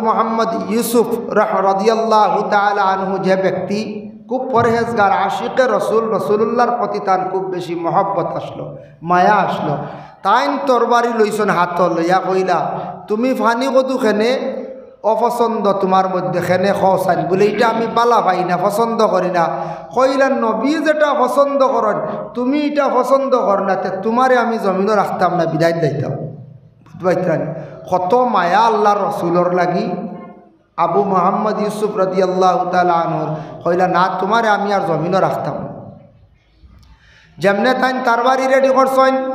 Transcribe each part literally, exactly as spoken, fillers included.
মোহাম্মদ ইউসুফ রহ-, রাদিয়াল্লাহু তাআলা আনহু যে ব্যক্তি, খুব পরহেজগার, আশিকে রসুল, রসুলুল্লাহর প্রতি তান খুব বেশি মহব্বত আসলো, মায়া আসলো। তাইন তরবারি লইছন হাতো, লইয়া কইলা, "তুমি ফানি কদু খেনে অপছন্দ তুমার মধ্যে খেনে কও চাইন?" বুলে, "ইটা আমি বালা পাই না, পছন্দ করি না।" কইলা, "নবী যেটা পছন্দ করইন, তুমি ইটা পছন্দ করো না, তে তুমারে আমি জমিনো রাখতাম না, বিদায় দিতাম।" বুঝবাইত্রানি? কত মায়া আল্লাহর রসুলর লাগি। আবু মোহাম্মদ ইউসুফ রাদিয়াল্লাহু তাআলা আনহুর কইলা, "না, তুমারে আমি আর জমিনো রাখতাম না।" যেমনে তাইন তরবারি রেডি করছইন,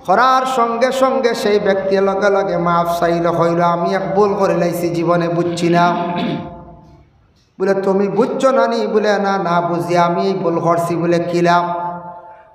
করার সঙ্গে সঙ্গে সেই ব্যক্তি লগে লগে মাফ চাইল, কইল, "আমি এক ভুল করিলাইছি, জীবনে বুঝছি না।" বুলে, "তুমি বুঝছো না নি?" বুলে, "না, না বুঝি, আমি এই ভুল করছি।" বুলে, "কিলা?"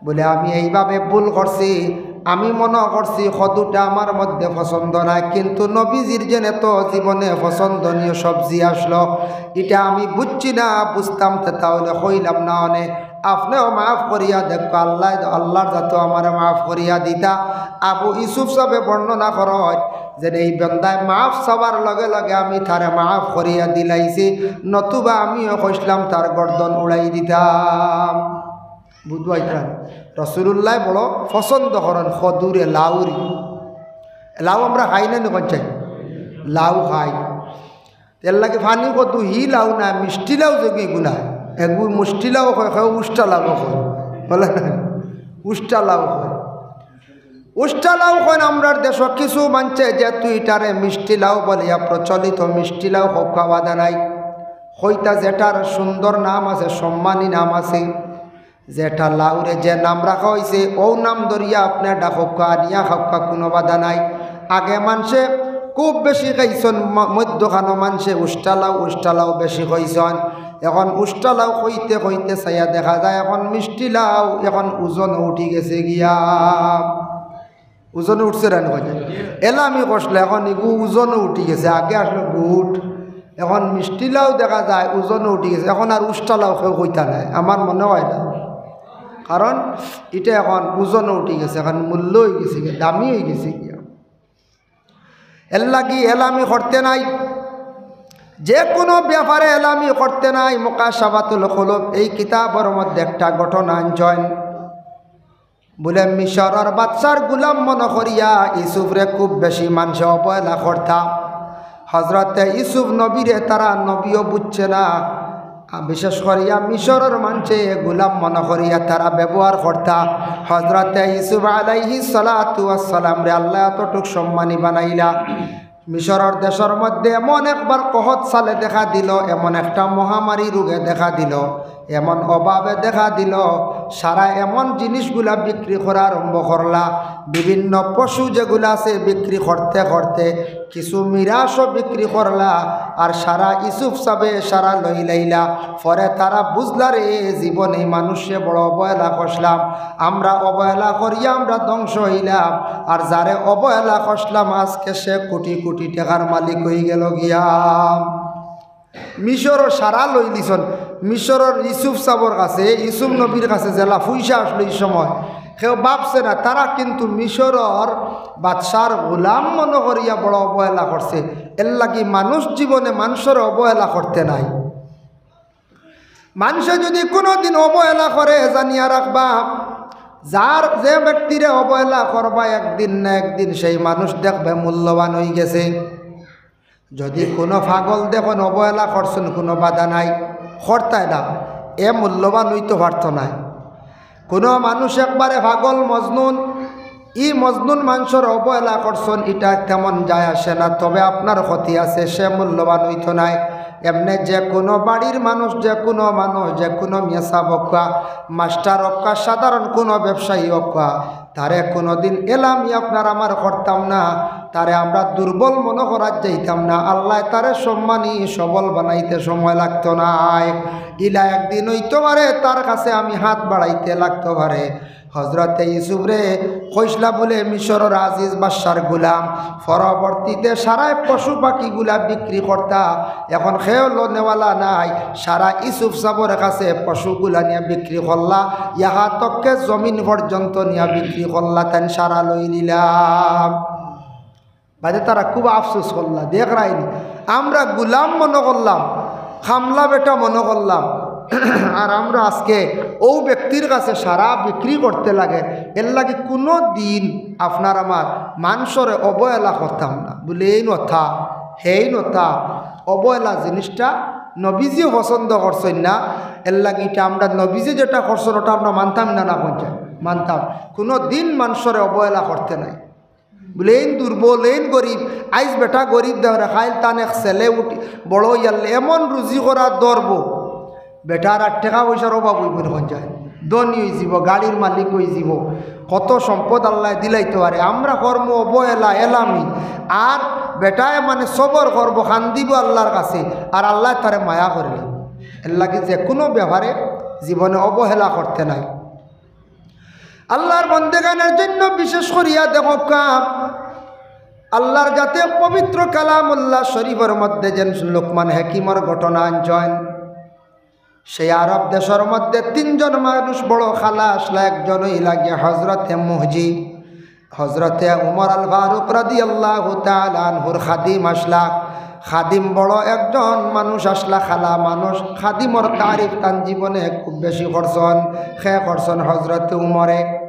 বুলে, "আমি এইভাবে ভুল করছি, আমি মনো করছি কদুটা আমার মধ্যে পছন্দ নায়, কিন্তু নবীজির যেন তো জীবনে পছন্দনীয় সবজি আসলো, ইটা আমি বুঝছি না, বুঝতাম তে তাহলে কইলাম না অনে। আপনেও মাফ করিয়া দেখো, আল্লাহ, আল্লাহর জাতো আমারে মাফ করিয়া দিতা।" আবু ইউসুফ সাবে বর্ণনা করইন যে এই বান্দায় মাফ চাওয়ার লগে লগে আমি তারে মাফ করিয়া দিলাইছি, নতুবা আমিও কইছলাম তার গর্দন উড়াই দিতাম। বুঝবাইত্রানি? রসুলুল্লাহ বড় পছন্দ করইন কদুরে, লাউরে। লাউ আমরা খাই না নি কইন চাই? লাউ খাই। এর লাগি ফানি কদু হি লাউ না, মিষ্টি লাউ যেগু, এগু না। এগু মিষ্টি লাউ কয়, কেউ উষ্টা লাউ কয়। বুলে না? উষ্টা লাউ কয়। উষ্টা লাউ কইন আমরার দেশো কিছু মানষে, যেহেতু ইটারে মিষ্টি লাউ বলিয়া প্রচলিত, মিষ্টি লাউ কউক্কা বাধা নাই। কইতা যেটার সুন্দর নাম আছে, সম্মানী নাম আছে, যেটা লাউরে যে নাম রাখা অইছে, অউ নাম ধরিয়া আপনে ডাকউক্কা, আনিয়া খাউক্কা, কুনু বাধা নাই। আগে মানষে খুব বেশি খাইছইন, ম-, মধ্যখানো মানষে উষ্টা লাউ, উষ্টা লাউ বেশি খাইছইন। এখন উষ্টা লাউ কইতে কইতে চাইয়া দেখা যায় এখন মিষ্টি লাউ, এখন ওজনও উঠি গেছে গিয়া। ওজনে উঠছে রান কইতে। এলামি কষলা, এখন ইগু ওজনও উঠি গেছে, আগে আসলো গুট, এখন মিষ্টি লাউ দেখা যায় ওজনও উঠি গেছে, এখন আর উষ্টা লাউ কেউ কইতা নায়, আমার মনে অয় না। কারণ ইটা এখন ওজনও উঠি গেছে, এখন মূল্য অই গেছে গিয়া, দামি অই গেছে গিয়া। এর লাগি এলামি করতে নাই, যে কুনু ব্যাপারে এলামি করতে নাই। মুকাশাফাতুল কুলুব এই কিতাবর মধ্যে একটা ঘটনা আনছইন। বুলে, মিশরর বাদশার গুলাম মনো করিয়া ইউসুফরে খুব বেশি মানষে অবহেলা করতা। হজরতে ইউসুফ নবীরে তারা নবীও বুঝছে না। আর বিশেষ করিয়া মিশরর মানষে গুলাম মনো করিয়া তারা ব্যবহার করতা। হজরতে ইউসুফ আলাইহিস সালাতু ওয়াস সালামরে আল্লায় অতটুক সম্মানী বানাইলা। মিশরর দেশর মধ্যে এমন একবার কহত সালে দেখা দিল, এমন একটা মহামারী রোগে দেখা দিল, এমন অভাবে দেখা দিল, সারা এমন জিনিসগুলা বিক্রি করা আরম্ভ করলা। বিভিন্ন পশু যেগুলা আছে বিক্রি করতে করতে কিছু মিরাশও বিক্রি করলা, আর সারা ইউসুফ সাবে সারা লইলাইলা। পরে তারা বুঝলা, রে জীবনে এই মানুষরে বড় অবহেলা করছিলাম, আমরা অবহেলা করিয়া আমরা ধ্বংস অইলাম, আর যারে অবহেলা করছিলাম আজকে সে কোটি কোটি টেকার মালিক অই গেল গিয়া। মিশরর সারা লইলিছইন, মিশরর ইউসুফ সাবর কাছে, ইউসুফ নবীর কাছে যেলা পয়সা আসলো এই সময়, কেউ ভাবছে না, তারা কিন্তু মিশরর বাদশার গোলাম মনো করিয়া বড় অবহেলা করছে। এর লাগি মানুষ জীবনে মানষরে অবহেলা করতে নাই। মানষে যদি কুনুদিন অবহেলা করে, জানিয়া রাখবা, যার যে ব্যক্তিরে অবহেলা করবা, একদিন না একদিন সেই মানুষ দেখবে মূল্যবান অই গেছে। যদি কুনু পাগল দেখইন অবহেলা করছইন, কুনু বাধা নাই, করতায় না, এ মূল্যবান অইতো পারতো নায়। কুনু মানুষ একবারে পাগল মজনুন, ই মজনুন মানষর অবহেলা করছইন, ইটা তেমন যায় আসে না, তবে আপনার ক্ষতি আছে, সে মূল্যবান অইতো নায়। এমনে যে কুনু বাড়ির মানুষ, যে কুনু মানুষ, যে কুনু মেসাব অউক্কা, মাস্টার অউক্কা, সাধারণ কুনু ব্যবসায়ী অউক্কা, তারে কুনুদিন এলামি আপনার আমার করতাম না, তারে আমরা দুর্বল মনো করাত যাইতাম না। আল্লায় তারে সম্মানী সবল বানাইতে সময় লাগতো নায়। ইলা একদিন অইতো পারে, তার কাছে আমি হাত বাড়াইতে লাগতো পারে। হজরতে ইউসুফরে কইছলা বুলে মিশরর আজিজ বাদশার গোলাম, পরবর্তীতে সারায় পশু পাখিগুলা বিক্রি করতা, এখন কেউ লনেওয়ালা নাই, সারা ইউসুফ সাবর কাছে পশুগুলা নিয়া বিক্রি করলা, ইয়া তককে জমিন পর্যন্ত নিয়া বিক্রি করলা, তাইন সারা লইলিলা। বাদে তারা খুব আফসোস করলা, দেখরায়নি। আমরা গুলাম মনো করলাম, খামলা বেটা মনো করলাম। আর আমরা আজকে অউ ব্যক্তির কাছে সারা বিক্রি করতে লাগে। এরলাগি কুনু দিন আপনার আমার মানষরে অবহেলা করতাম না। বুলে, "এইন অতা, হেইন অতা।" অবহেলা জিনিসটা নবীজিও পছন্দ করছইন না। এরলাগি ইটা আমরা নবীজি যেটা করছইন, ওটা আমরা মানতাম না, না কইন চাই? মানতাম। কুনু দিন মানষরে অবহেলা করতে নাই। বুলে, "এইন দুর্বল, এইন গরিব, আইজ বেটা গরিব দেওরে, কাইল তান এক ছেলে উঠি বড় অইয়ারলে এমন রুজি করা ধরবো, বেটার আর টেকা পয়সার অভাব অইবো না, কইন চাই? ধনী অইযিবো, গাড়ির মালিক অইযিবো, কত সম্পদ আল্লায় দিলাইতো পারে।" আমরা করমু অবহেলা, এলামি। আর বেটায় মানে সবর করবো, কান্দিবো আল্লার কাছে, আর আল্লায় তারে মায়া করিলাইবো। এরলাগি যেকুনু ব্যাপারে জীবনে অবহেলা করতে নাই। আল্লার বন্দেগানর জন্য বিশেষ করিয়া দেখউক্কা, আল্লার জাতে পবিত্র কালামুল্লাহ শরীফর মধ্যে যেন লোকমান হাকিমর ঘটনা আনছইন। সেই আরব দেশর মধ্যে তিনজন মানুষ বড় কালা আছলা, একজন অইলা গিয়া হজরতে মুহজি, হজরতে উমর আল ফারুক রাদিয়াল্লাহু তাআলা আনহুর খাদিম আছলা। খাদিম বড় একজন মানুষ আছলা, কালা মানুষ। খাদিমর তারিফ তান জীবনে খুব বেশি করছইন। কে করছইন? হজরতে উমরে।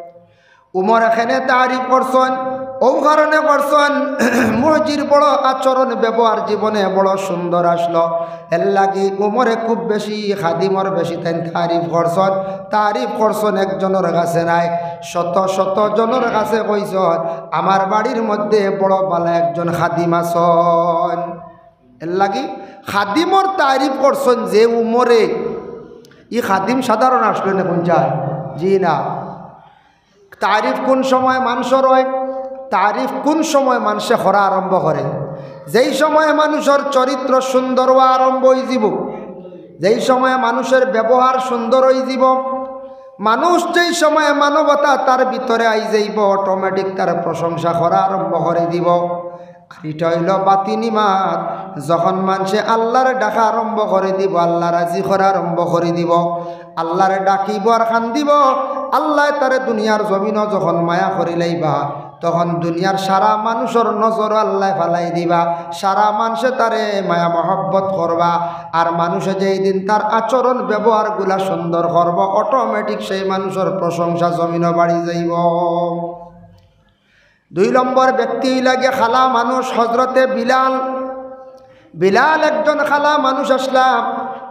উমরে কেনে তারিফ করছইন, অউ কারণে করছইন, মুহজির বড় আচরণ ব্যবহার জীবনে বড় সুন্দর আছলো। এরলাগি উমরে খুব বেশি, খাদিমর বেশি তাইন তারিফ করছইন। তারিফ করছইন একজনর কাছে নায়, শত শত জনর কাছে কইছইন, "আমার বাড়ির মধ্যে বড় ভালা একজন খাদিম আছইন।" এরলাগি খাদিমর তারিফ করছইন যে উমরে, ই খাদিম সাধারণ আছলো না, কইন চাই? জি না। তারিফ কুন সময় মানষর অয়? তারিফ কুন সময় মানষে করা আরম্ভ করে? যেই সময় মানষর চরিত্র সুন্দর অওয়া আরম্ভ অইযিবো, যেই সময় মানষর ব্যবহার সুন্দর অইযিবো, মানুষ যেই সময় মানবতা তার ভিতরে আইযাইবো, automatic তার প্রশংসা করা আরম্ভ করি দিবো। আর ইটা অইলো বাতিনি মাত, যখন মানষে আল্লারে ডাকা আরম্ভ করি দিবো, আল্লা রাজি করা আরম্ভ করি দিবো, আল্লারে ডাকিবো আর কান্দিবো, আল্লায় তারে দুনিয়ার জমিনো যখন মায়া করিলাইবা, তখন দুনিয়ার সারা মানষর নজর আল্লায় ফালাই দিবা, সারা মানষে তারে মায়া মহব্বত করবা। আর মানষে যেইদিন তার আচরণ ব্যবহারগুলা সুন্দর করবো, automatic সেই মানষর প্রশংসা জমিনো বাড়ি যাইবো। দুই নম্বর ব্যক্তি অইলা গিয়া কালা মানুষ, হজরতে বিলাল। বিলাল একজন কালা মানুষ আছলা,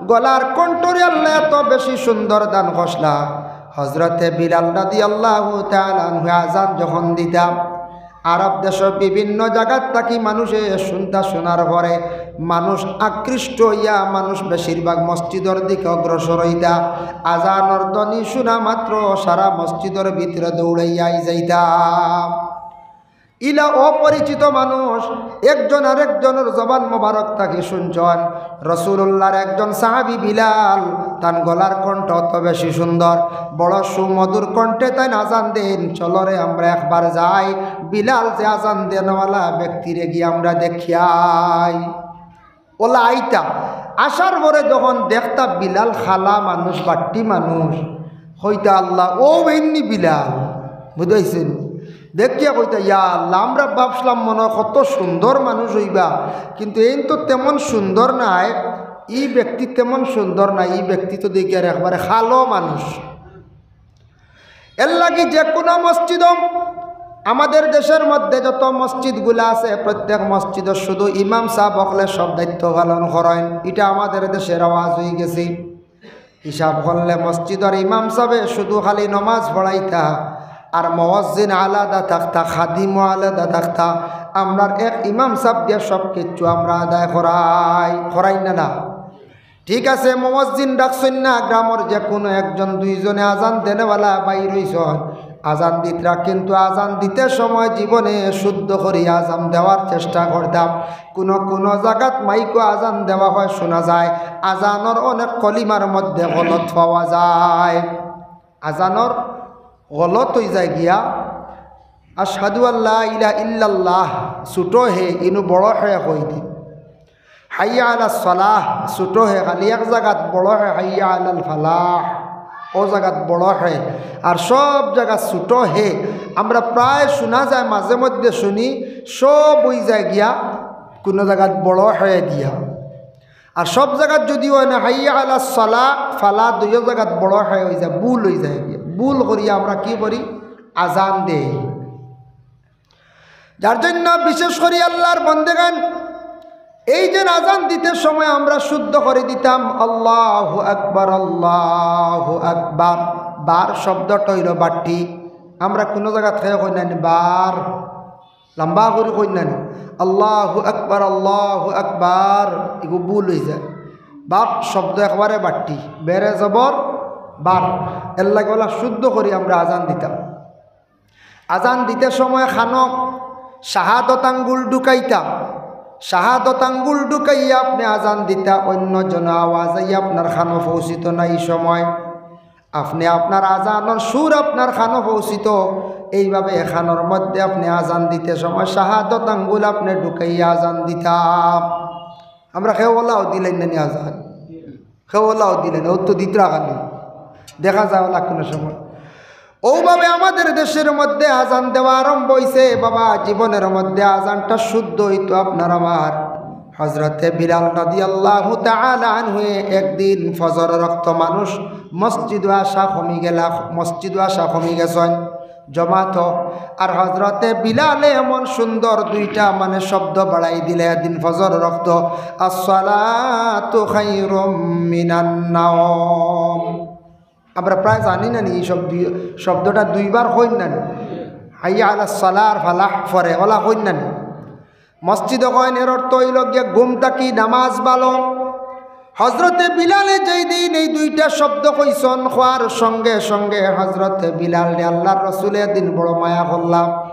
গলার কণ্ঠরে আল্লায় এত বেশি সুন্দর দান করছলা। হজরতে বিলাল রাদিয়াল্লাহু তাআলা আনহু আজান যখন দিতা, আরব দেশর বিভিন্ন জাগাত থাকি মানষে হুনতা, হুনার পরে মানুষ আকৃষ্ট অইয়া মানুষ বেশিরভাগ মসজিদর দিকে অগ্রসর অইতা। আজানর ধ্বনি হুনা মাত্র সারা মসজিদর ভিতরে দৌড়াইয়া আইযাইতা। ইলা অপরিচিত মানুষ একজন আরেকজনর জবান মোবারক থাকি হুনছইন। রাসুলুল্লাহর একজন সাহাবী বিলাল, তান গলার কণ্ঠ অত বেশি সুন্দর, বড় সুমধুর কণ্ঠে তাইন আজান দেইন, "চলো রে, আমরা একবার যাই, বিলাল যে আজান দেনওয়ালা ব্যক্তিরে গিয়া আমরা দেখিয়াই।" অলা আইতা। আসার পরে যখন দেখতা বিলাল কালা মানুষ, বাট্টি মানুষ, কইতা, "আল্লাহ, অউ এইন নি বিলাল।" বুঝাইছইন? দেখিয়া কইতা, "ইয়া আল্লাহ, আমরা ভাবছলাম মনো অয় কত সুন্দর মানুষ অইবা, কিন্তু এইন তো তেমন সুন্দর নায়, ই ব্যক্তি তেমন সুন্দর নায়, ই ব্যক্তি তো দেখিয়ার একবারে কালো মানুষ।" এরলাগি যেকুনু মসজিদো, আমাদের দেশর মধ্যে যত মসজিদগুলা আছে, প্রত্যেক মসজিদো শুধু ইমাম সাব অকলে সব দায়িত্ব পালন করইন, ইটা আমাদের দেশর রেওয়াজ অইগেছে। হিসাব করলে মসজিদর ইমাম সাবে শুধু খালি নমাজ পড়াইতা, আর মুয়াজ্জিন আলাদা থাকতা, খাদিমও আলাদা থাকতা। আমরার এক ইমাম সাব দিয়া সব কিচ্ছু আমরা আদায় করাই, করাই না, না? ঠিক আছে, মুয়াজ্জিন ডাকছইন না, গ্রামর যেকুনু একজন দুইজনে আজান দেনেওয়ালা বাইর অইছইন, আজান দিতরা, কিন্তু আজান দিতে সময় জীবনে শুদ্ধ করি আজান দেওয়ার চেষ্টা করতাম। কুনু কুনু জাগাত মাইকো আজান দেওয়া হয়, হুনা যায়, আজানর অনেক কলিমার মধ্যে গলত পাওয়া যায়, আজানর গলত অইযায় গিয়া, "আশহাদু আল্লা ইলাহা ইল্লাল্লাহ", ছোট হে, ইনো বড় হে কই দি। "হাইয়া আলাস সালাহ", ছোট হে, খালি এক জাগাত বড় হে, "হাইয়া আলাল ফালাহ", অউ জাগাত বড় হে, আর সব জাগাত ছোট হে। আমরা প্রায় হুনা যায়, মাঝে মধ্যে হুনি, সব অইযায় গিয়া কুনু জাগাত বড় হ্যায় দিয়া। আর সব জাগাত যুদি অয় না, হাইয়া আলাস সালাহ, ফালাহ, দুইও জাগাত বড় হ্যায় অইযায়, ভুল অইযায়। ভুল করিয়া আমরা কি করি? আজান দেই। যার জন্য বিশেষ করি আল্লার বন্দেগান, এই যে আজান দিতে সময় আমরা শুদ্ধ করি দিতাম, "আল্লাহু আকবার, আল্লাহু আকবার।" বার শব্দটা অইলো বাট্টি। আমরা কুনু জাগাত খেয়ে কই না নি, "বার।" লম্বা করি কই না নি, "আল্লাহু আকবার, আল্লাহু আকবার।" ইগু ভুল অইযায়। বার শব্দ একবারে বাট্টি, বেরে জবর বার। এরলাগি অলা শুদ্ধ করি আমরা আজান দিতাম। আজান দিতে সময় কানো শাহাদত আঙ্গুল ঢুকাইতা। শাহাদত আঙ্গুল ঢুকাইয়া আপনে আজান দিতা, অন্য জন আওয়াজ আইয়া আপনার কানো পৌঁছিতো না। ই সময় আপনে আপনার আজানর সুর আপনার কানো পৌঁছিতো। এইভাবে কানর মধ্যে আপনে আজান দিতে সময় শাহাদত আঙ্গুল আপনে ঢুকাইয়া আজান দিতা। আমরা কেউ অলাও দিলাইন না নি আজান, কেউ অলাও দিলাইন না, অউ তো দিতরা খালি। দেখা যায় অলা কুনু সময়। অউভাবে আমাদের দেশের মধ্যে আজান দেওয়া আরম্ভ অইছে। বাবা, জীবনের মধ্যে আজানটা শুদ্ধ অইতো আপনার আমার। হযরতে বিলাল রাদিয়াল্লাহু তাআলা আনহু একদিন ফজর অক্ত মানুষ মসজিদো আসা কমি গেলা, মসজিদো আসা কমি গেছইন। জমাত। আর হযরতে বিলালে এমন সুন্দর দুইটা মানে শব্দ বাড়াই দিলা এদিন ফজর অক্ত, "আসসালাতু খায়রুম মিনান নাওম।" আমরা প্রায় জানি না নি, ই শব্দ, শব্দটা দুইবার কইন না নি? হাইয়া আলাস সালাহ আর ফালাহ পরে, অলা কইন না নি? মসজিদো কইন, এর অর্থ অইলো গিয়া ঘুম থাকি নামাজ ভালো। হযরতে বিলালে যেই দিন এই দুইটা শব্দ কইছইন, কওয়ার সঙ্গে সঙ্গে হযরতে বিলালরে আল্লার রসুলে এদিন বড় মায়া করলা।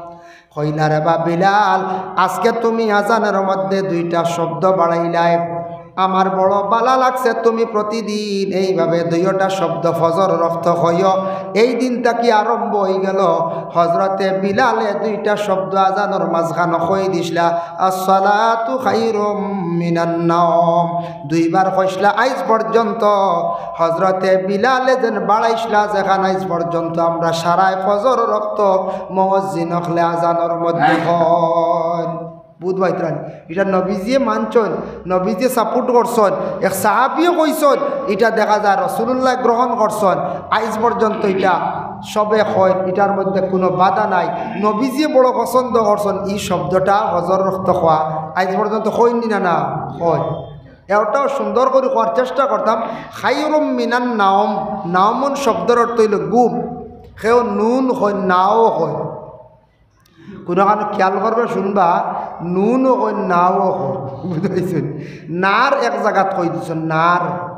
কইলা, "রে বা বিলাল, আজকে তুমি আজানর মধ্যে দুইটা শব্দ বাড়াইলায়, আমার বড় ভালা লাগছে, তুমি প্রতিদিন এইভাবে দুইওটা শব্দ ফজর অক্ত কইও।" এই দিন থাকি আরম্ভ অইগেলো হযরতে বিলালে দুইটা শব্দ আজানর মাঝখানো কই দিছলা, "আসসালাতু খায়রুম মিনান নাওম।" দুইবার কইছলা আইজ পর্যন্ত। হযরতে বিলালে যেন বাড়াইছলা যেখান আইজ পর্যন্ত আমরা সারায় ফজর অক্ত মুয়াজ্জিন অকলে আজানর মধ্যে কইন। বুঝ পাইতরা নি? ইটা নবীজিয়ে মানছইন, নবীজিয়ে support করছইন, এক সাহাবিয়ে কইছইন, ইটা দেখা যায় রসুলুল্লায় গ্রহণ করছইন। আইজ পর্যন্ত ইটা সবে কইন, ইটার মধ্যে কুনু বাধা নাই। নবীজিয়ে বড় পছন্দ করছইন ই শব্দটা ফজর অক্ত কওয়া। আইজ পর্যন্ত কইন নি না, না কইন। এটাও সুন্দর করি কওয়ার চেষ্টা করতাম। খায়রুম মিনান নাওম, নাওমন শব্দর অর্থ অইলো ঘুম। কেউ নুন কইন, নাও কইন। কুনু কানো খেয়াল করবা, শুনবা, নুনও কইন, নাও কইন। বুঝাইছইন? নার এক জাগাত কই দিছইন, নার।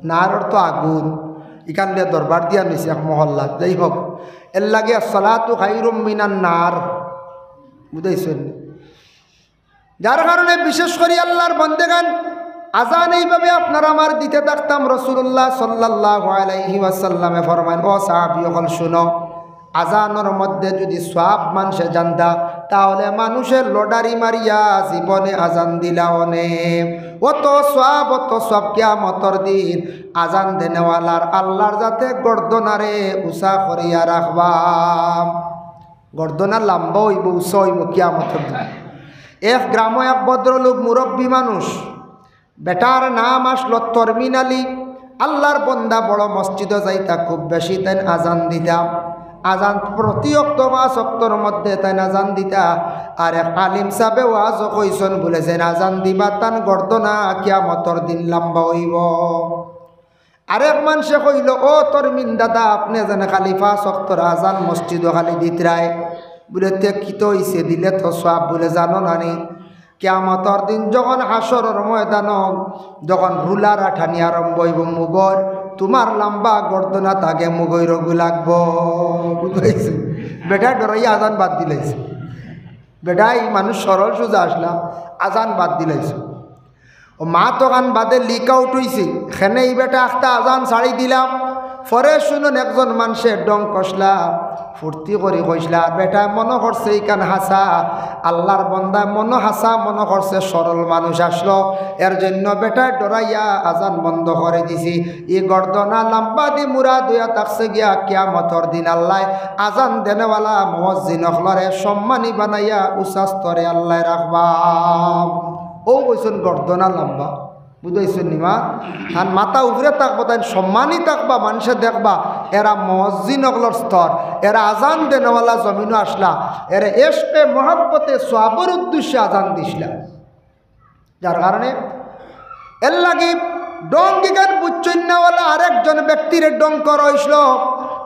নার অর্থ আগুন। ইখান দিয়া দরবার দিয়া নিছে এক মহল্লাত। যাই হোক, এরলাগি আসসালাতু খায়রুম মিনান নার। বুঝাইছইন? যার কারণে বিশেষ করি আল্লার বন্দেগান, আজান এইভাবে আপনার আমার দিতে থাকতাম। রাসুলুল্লাহ সাল্লাল্লাহু আলাইহি ওয়াসাল্লামে ফরমাইন, "ও সাহাবী অকল, শুনো, আজানর মধ্যে যুদি সওয়াব মানষে জানতা, তাহলে মানুষে লটারি মারিয়া জীবনে আজান দিলা অনে। অত সওয়াব, অত সওয়াব, কিয়ামতর দিন আজান দেনেওয়ালার আল্লার যাতে গর্দনারে উচা করিয়া রাখবা।" গর্দনা লাম্বা অইবো, উচা অইবো কিয়ামতর দিন। এক গ্রামো এক ভদ্রলোক, মুরব্বি মানুষ, বেটার নাম আছলো তরমিন আলী। আল্লার বন্দা, বড় মসজিদো যাইতা, খুব বেশি তাইন আজান দিতা। আজান প্রতি অক্ত, পাঁচ অক্তর মধ্যে তাইন আজান দিতা। আর এক আলিম সাবে ওয়াজও কইছইন বুলে, যেন আজান দিবা তান গর্দনা কিয়ামতর দিন লাম্বা অইবো। আরেক মানষে কইলো, "ও তরমিন দাদা, আপনে যেন খালি পাঁচ অক্তর আজান মসজিদো খালি দিতরায়।" বুলে, "তে কিতা অইছে? দিলে তো সওয়াব।" বুলে, "জানো না নি, কিয়ামতর দিন যখন হাশরর ময়দানো যখন রুলার আটানি আরম্ভ অইবো মুগর, তুমার লাম্বা গর্দনাত আগে মুগরগু লাগবো।" বুঝাইছে? বেটায় ডরাইয়া আজান বাদ দিলাইছে। বেটায় মানুষ সরল সুজা আছলা, আজান বাদ দিলাইছে। ও মাতখান বাদে leak out অইছে, কেনে ই বেটা আখতা আজান ছাড়ি দিলা। পরে শুনইন একজন মানষে ঢং কষলা, ফুর্তি করি কইছলা, বেটায় মনো করছে ইখান হাছা, আল্লার বন্দায় মনো হাছা মনো করছে, সরল মানুষ আছলো, এর জন্য বেটায় ডরাইয়া আজান বন্ধ করি দিছে। ই গর্দনা লাম্বা দি মুরাদ অইয়া থাকছে গিয়া, কিয়ামতর দিন আল্লায় আজান দেনেওয়ালা মুয়াজ্জিন অকলরে সম্মানী বানাইয়া উচা স্তরে আল্লায় রাখবা। অউ কইছইন গর্দনা লম্বা, বুঝাইছইন নি মা? তান মাথা উপরে থাকবো, তাইন সম্মানী থাকবা, মানষে দেখবা, এরা মুয়াজ্জিন অকলর স্তর, এরা আজান দেনেওয়ালা জমিনো আসলা, এরা এশকে মহব্বতে সওয়াবর উদ্দেশ্যে আজান দিছলা। যার কারণে এর লাগি ঢং ইখান বুঝছইন না অলা আরেকজন ব্যক্তিরে ঢং করা অইছিল।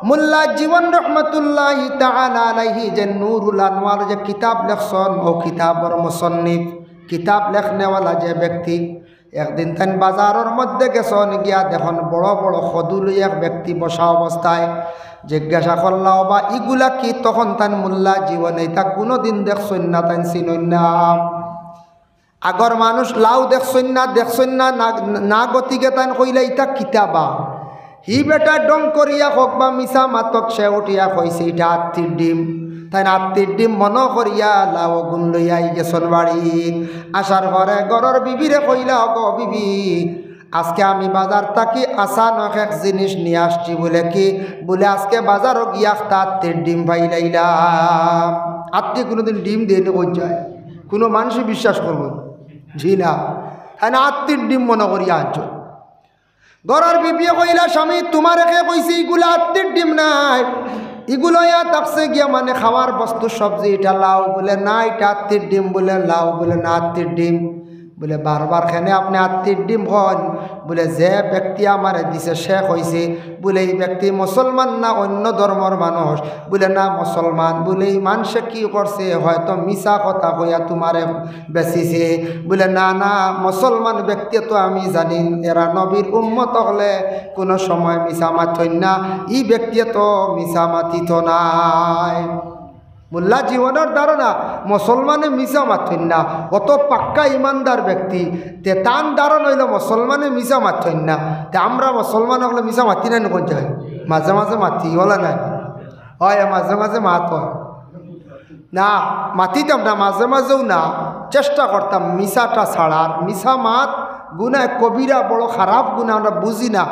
মোল্লা জীবন রহমতুল্লাহি তাআলা আলাইহি যে নুরুল আনোয়ার যে কিতাব লেখছইন, অউ কিতাবর মুসন্নিফ, কিতাব লেখনেওয়ালা যে ব্যক্তি, একদিন তাইন বাজারর মধ্যে গেছইন, গিয়া দেখইন বড় বড় খদু লইয়া এক ব্যক্তি বসা অবস্থায়। জিজ্ঞাসা করলা, "ওবা, ইগুলা কি?" তখন তাইন মোল্লা জীবনে ইতা কুনুদিন দেখছইন না, তাইন চিনইন না। আগর মানুষ লাউ দেখছইন না, দেখছইন না, না, না গতিকে তাইন কইলা, "ইতা কিতা বা?" হি বেটা ঢং করিয়া কউক বা মিছা মাতউক, সে উঠিয়া কইছে, "ইটা আত্তির ডিম।" তাইন আত্তির ডিম মনো করিয়া লাউ গুন লইয়া আইগেছইন বাড়িত। আসার পরে ঘরর বিবিরে কইলা, "ওগো বিবি, আজকে আমি বাজার থাকি আচানক এক জিনিস নিয়া আসছি।" বুলে, "কি?" বুলে, "আজকে বাজারো গিয়া একটা আত্তির ডিম পাইলাইলাম।" আত্তি কুনুদিন ডিম দেয় নি কইন চাই? কুনু মানষে বিশ্বাস করবো? জি না। তাইন আত্তির ডিম মনো করিয়া আনছইন। ঘরর বিবিয়ে কইলা, "স্বামী, তুমারে কে কইছে ইগুলা আত্তির ডিম নায়? ইগুলা ইয়া থাকছে গিয়া মানে খাওয়ার বস্তু, সবজি, ইটা লাউ।" বুলে, "না, ইটা আত্তির ডিম।" বুলে, "লাউ।" বুলে, "না, আত্তির ডিম।" বুলে, "বারবার কেনে আপনে আত্তির ডিম কইন?" বুলে, "যে ব্যক্তি আমারে দিছে সে কইছে।" বুলে, "ই ব্যক্তি মুসলমান না অইন্য ধর্মর মানুষ?" বুলে, "না, মুসলমান।" বুলে, "ই মানষে কি করছে? হয়তো মিছা কথা কইয়া তুমারে বেচিছে।" বুলে, "না, না, মুসলমান ব্যক্তি তো আমি জানি, এরা নবীর উম্মত অকলে কুনু সময় মিছা মাতইন না, ই ব্যক্তি তো মিছা মাতিতো নায়।" মোল্লা জীবনর ধারণা মুসলমানে মিছা মাতইন না, অত পাক্কা ইমানদার ব্যক্তি, তে তান ধারণা অইলো মুসলমানে মিছা মাতইন না। তে আমরা মুসলমান অকলে মিছা মাতি না নি কইন চাই? মাঝে মাঝে মাতি, অলা নায়? অয়, মাঝে মাঝে মাত অয়। না, মাতিতাম না, মাঝে মাঝেউ না, চেষ্টা করতাম মিছাটা ছাড়ার। মিছা মাত গুনায় কবিরা, বড় খারাপ গুনা, আমরা বুঝি না,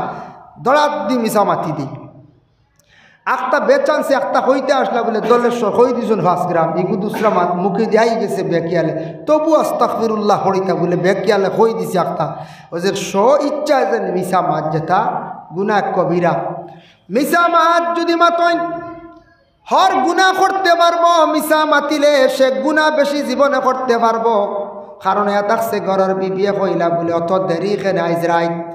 দড়াদ্দি মিছা মাতি দেই। আখতা বেচান্সে আখতা কইতে আসলা বুলে, দলেশ্বর কই দিছইন পাঁচ গ্রাম, ইগু দুসরা মাত মুখেদি আইগেছে বেখিয়ালে, তবু আস্তাগফিরুল্লাহ পড়িতা বুলে বেখিয়ালে কই দিছে আখতা। অউ যে স্ব ইচ্ছায় যেন মিছা মাত যেটা গুনাহ কবিরা। মিছা মাত যুদি মাতইন, হর গুনা করতে পারবো, মিছা মাতিলে সে গুনা বেশি জীবনে করতে পারবো। কারণ ইয়া থাকছে ঘরর বিবিয়ে কইলা বুলে, "অত দেরি কেনে আইজ রাইত?"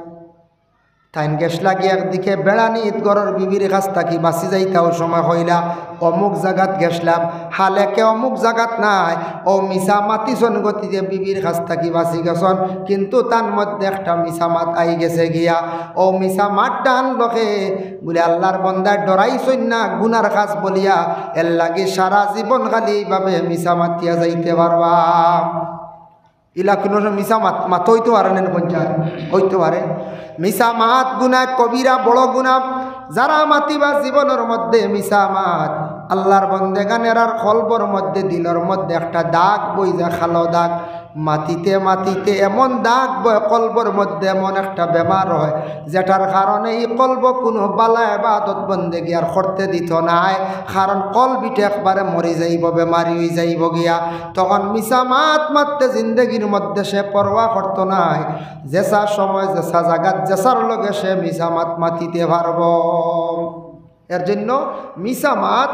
তাইন গেছলা গি একদিকে বেড়ানিত, ঘরর বিবির কাছ থাকি বাঁচি যাইতা অউ সময় কইলা, "অমুক জাগাত গেছলাম, হালে কে অমুক জাগাত নাই।" অউ মিছা মাতিছইন গতিকে বিবির কাছ থাকি বাঁচি গেছইন, কিন্তু তান মধ্যে একটা মিছা মাত আইগেছে গিয়া। অউ মিছা মাতটা আনলো কে? বুলে, "আল্লার বন্দায় ডরাইছইন না গুনার কাজ বলিয়া, এর লাগি সারা জীবন খালি ইভাবে মিছা মাতিয়া যাইতে পারবা।" ইলা কুনু সময় মিছা মাত, মাত অইতো পারে না, কোন যায় অইতো পারে। মিছা মাত গুনাহ কবিরা, বড় গুনাহ। যারা মাতিবা জীবনর মধ্যে মিছা মাত, আল্লার বন্দেগান এরার কলবর মধ্যে, দিলর মধ্যে একটা দাগ বই যায়, কালো দাগ। মাতিতে মাতিতে এমন দাগ বয় কলবর মধ্যে, এমন একটা বেমার অয়, যেটার কারণে ই কলব কুনু বালা ইবাদত বন্দেগি আর করতে দিতো নায়, কারণ কলব ইটা একবারে মরি যাইবো, বেমারি অইযাইবো গিয়া। তখন মিছা মাত মাততে জিন্দেগির মধ্যে সে পরোয়া করতো নায়, যেছা সময়, যেছা জাগাত, যেছার লগে সে মিছা মাত মাতিতে পারবো। এর জন্য মিছা মাত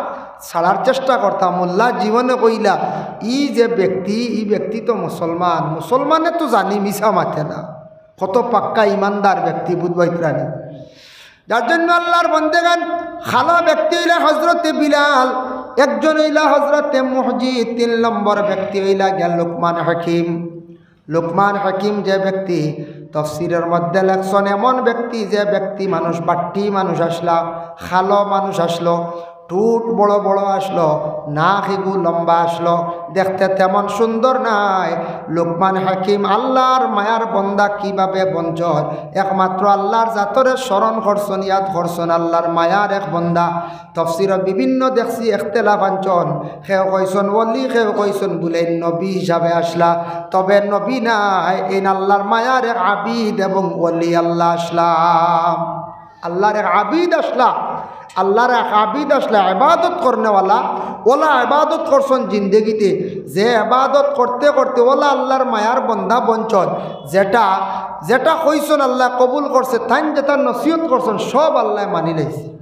ছাড়ার চেষ্টা করতাম। মোল্লা জীবনে কইলা, "ই যে ব্যক্তি, ই ব্যক্তি তো মুসলমান, মুসলমানে তো জানি মিছা মাতে না, কত পাক্কা ইমানদার ব্যক্তি, বুঝবাই প্রাণী।" যার জন্য আল্লার বন্দেগান, কালা ব্যক্তি অইলা হজরতে বিলাল, একজন অইলা হজরতে মুহজি, তিন নম্বর ব্যক্তি অইলা গিয়া লোকমান হাকিম। লোকমান হাকিম যে ব্যক্তি, তফসিরর মধ্যে লেখছইন, এমন ব্যক্তি যে ব্যক্তি মানুষ বাট্টি মানুষ আছলা, কালো মানুষ আছলো, ঠুট বড় বড় আছলো, নাক ইগু লম্বা আছলো, দেখতে তেমন সুন্দর নায়। লোকমান হাকিম আল্লার মায়ার বন্দা কিভাবে বনছইন? একমাত্র আল্লার জাতরে স্মরণ করছইন, ইয়াদ করছইন, আল্লার মায়ার এক বন্দা। তফসিরো বিভিন্ন দেখছি এখতেলাফ আনছইন, কেউ কইছইন ওলি, কেউ কইছইন বুলে নবী হিসাবে আছলা, তবে নবী নায়, এইন আল্লার মায়ার এক আবিদ এবং ওলি আল্লা আছলা। আল্লার এক আবিদ আছলা, আল্লাহর এক আবিদ আছলা, ইবাদত করনেওয়ালা, অলা ইবাদত করছইন জিন্দেগিতে, যে ইবাদত করতে করতে অলা আল্লাহর মায়ার বন্দা বনছইন, যেটা, যেটা কইছইন আল্লায় কবুল করছে, তাইন যেটা নসিহত করছইন সব আল্লায় মানি লাইছে।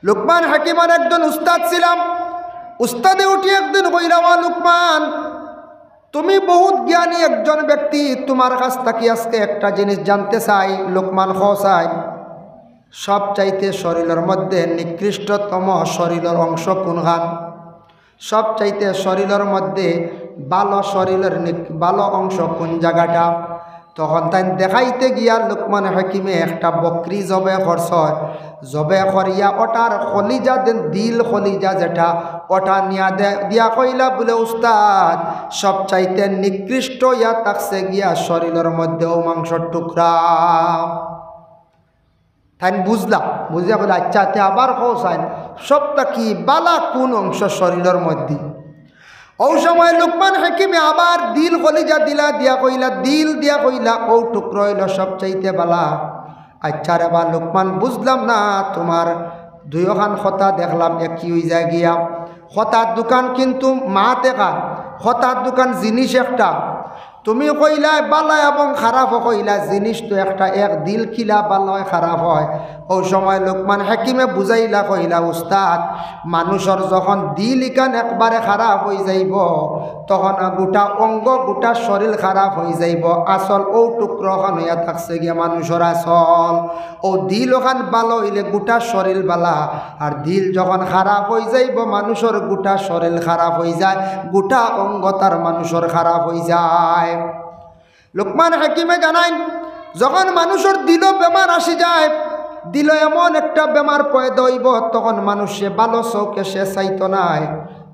লুকমান হাকিমর একজন উস্তাদ ছিলা, উস্তাদে উঠি একদিন কইলা, "ও লুকমান, তুমি বহুত জ্ঞানী একজন ব্যক্তি, তুমার কাছ থাকি আজকে একটা জিনিস জানতে চাই।" লুকমান কও চাই, সবচাইতে শরীলর মধ্যে নিকৃষ্টতম শরীলর অংশ কুনখান? সবচাইতে শরীলর মধ্যে ভালো শরীলর নিক-, ভালো অংশ কুন জাগাটা? তখন তাইন দেখাইতে গিয়া লুকমান হাকিমে একটা বকরি জবে করছইন, জবে করিয়া ওটার কলিজা দেন, দিল কলিজা যেটা, ওটা নিয়া দে-, দিয়া কইলা বুলে, "উস্তাদ, সবচাইতে নিকৃষ্ট ইয়া থাকছে গিয়া শরীলর মধ্যে অউ মাংসর টুকরা।" তাইন বুঝলা, বুঝিয়া কইলা, "আচ্ছা, তে আবার কও চাইন, সব থাকি বালা কুন অংশ শরীলর মধ্যে?" অউ সময় লুকমান হাকিমে আবার দিল কলিজা দিলা দিয়া কইলা, দিল দিয়া কইলা, "অউ টুকরা অইলো সবচাইতে বালা।" "আচ্ছা রে বা লুকমান, বুঝলাম না, তুমার দুইওখান কথা দেখলাম একই অইযায় গিয়া। কথার দুকান কিন্তু মাত এখান, কথার দুকান জিনিস একটা।" তুমি কইলায় বালা এবং খারাপ কইলা, জিনিস তো একটা, এক দিল কিলা বালা অয় খারাপ অয়। অউ সময় লুকমান হাকিমে বুঝাইলা কইলা, "উস্তাদ, মানুষর যখন দিল ইখান একবারে খারাপ অইযাইবো, তখন গুটা অঙ্গ, গুটা শরীল খারাপ অইযাইবো। আসল অউ টুকরাখান অইয়া থাকছে গিয়া মানুষর আসল। অউ দিল অখান বালা অইলে গুটা শরীল বালা।" আর দিল যখন খারাপ অইযাইবো, মানুষর গুটা শরীল খারাপ অইযায়, গুটা অঙ্গ তার মানুষর খারাপ অইযায়। লুকমান হাকিমে জানাইন, যখন মানুষর দিলো বেমার আসি যায়, দিলো এমন একটা বেমার পয়দা অইবো, তখন মানুষে বালা চউখে সে চাইতো নায়,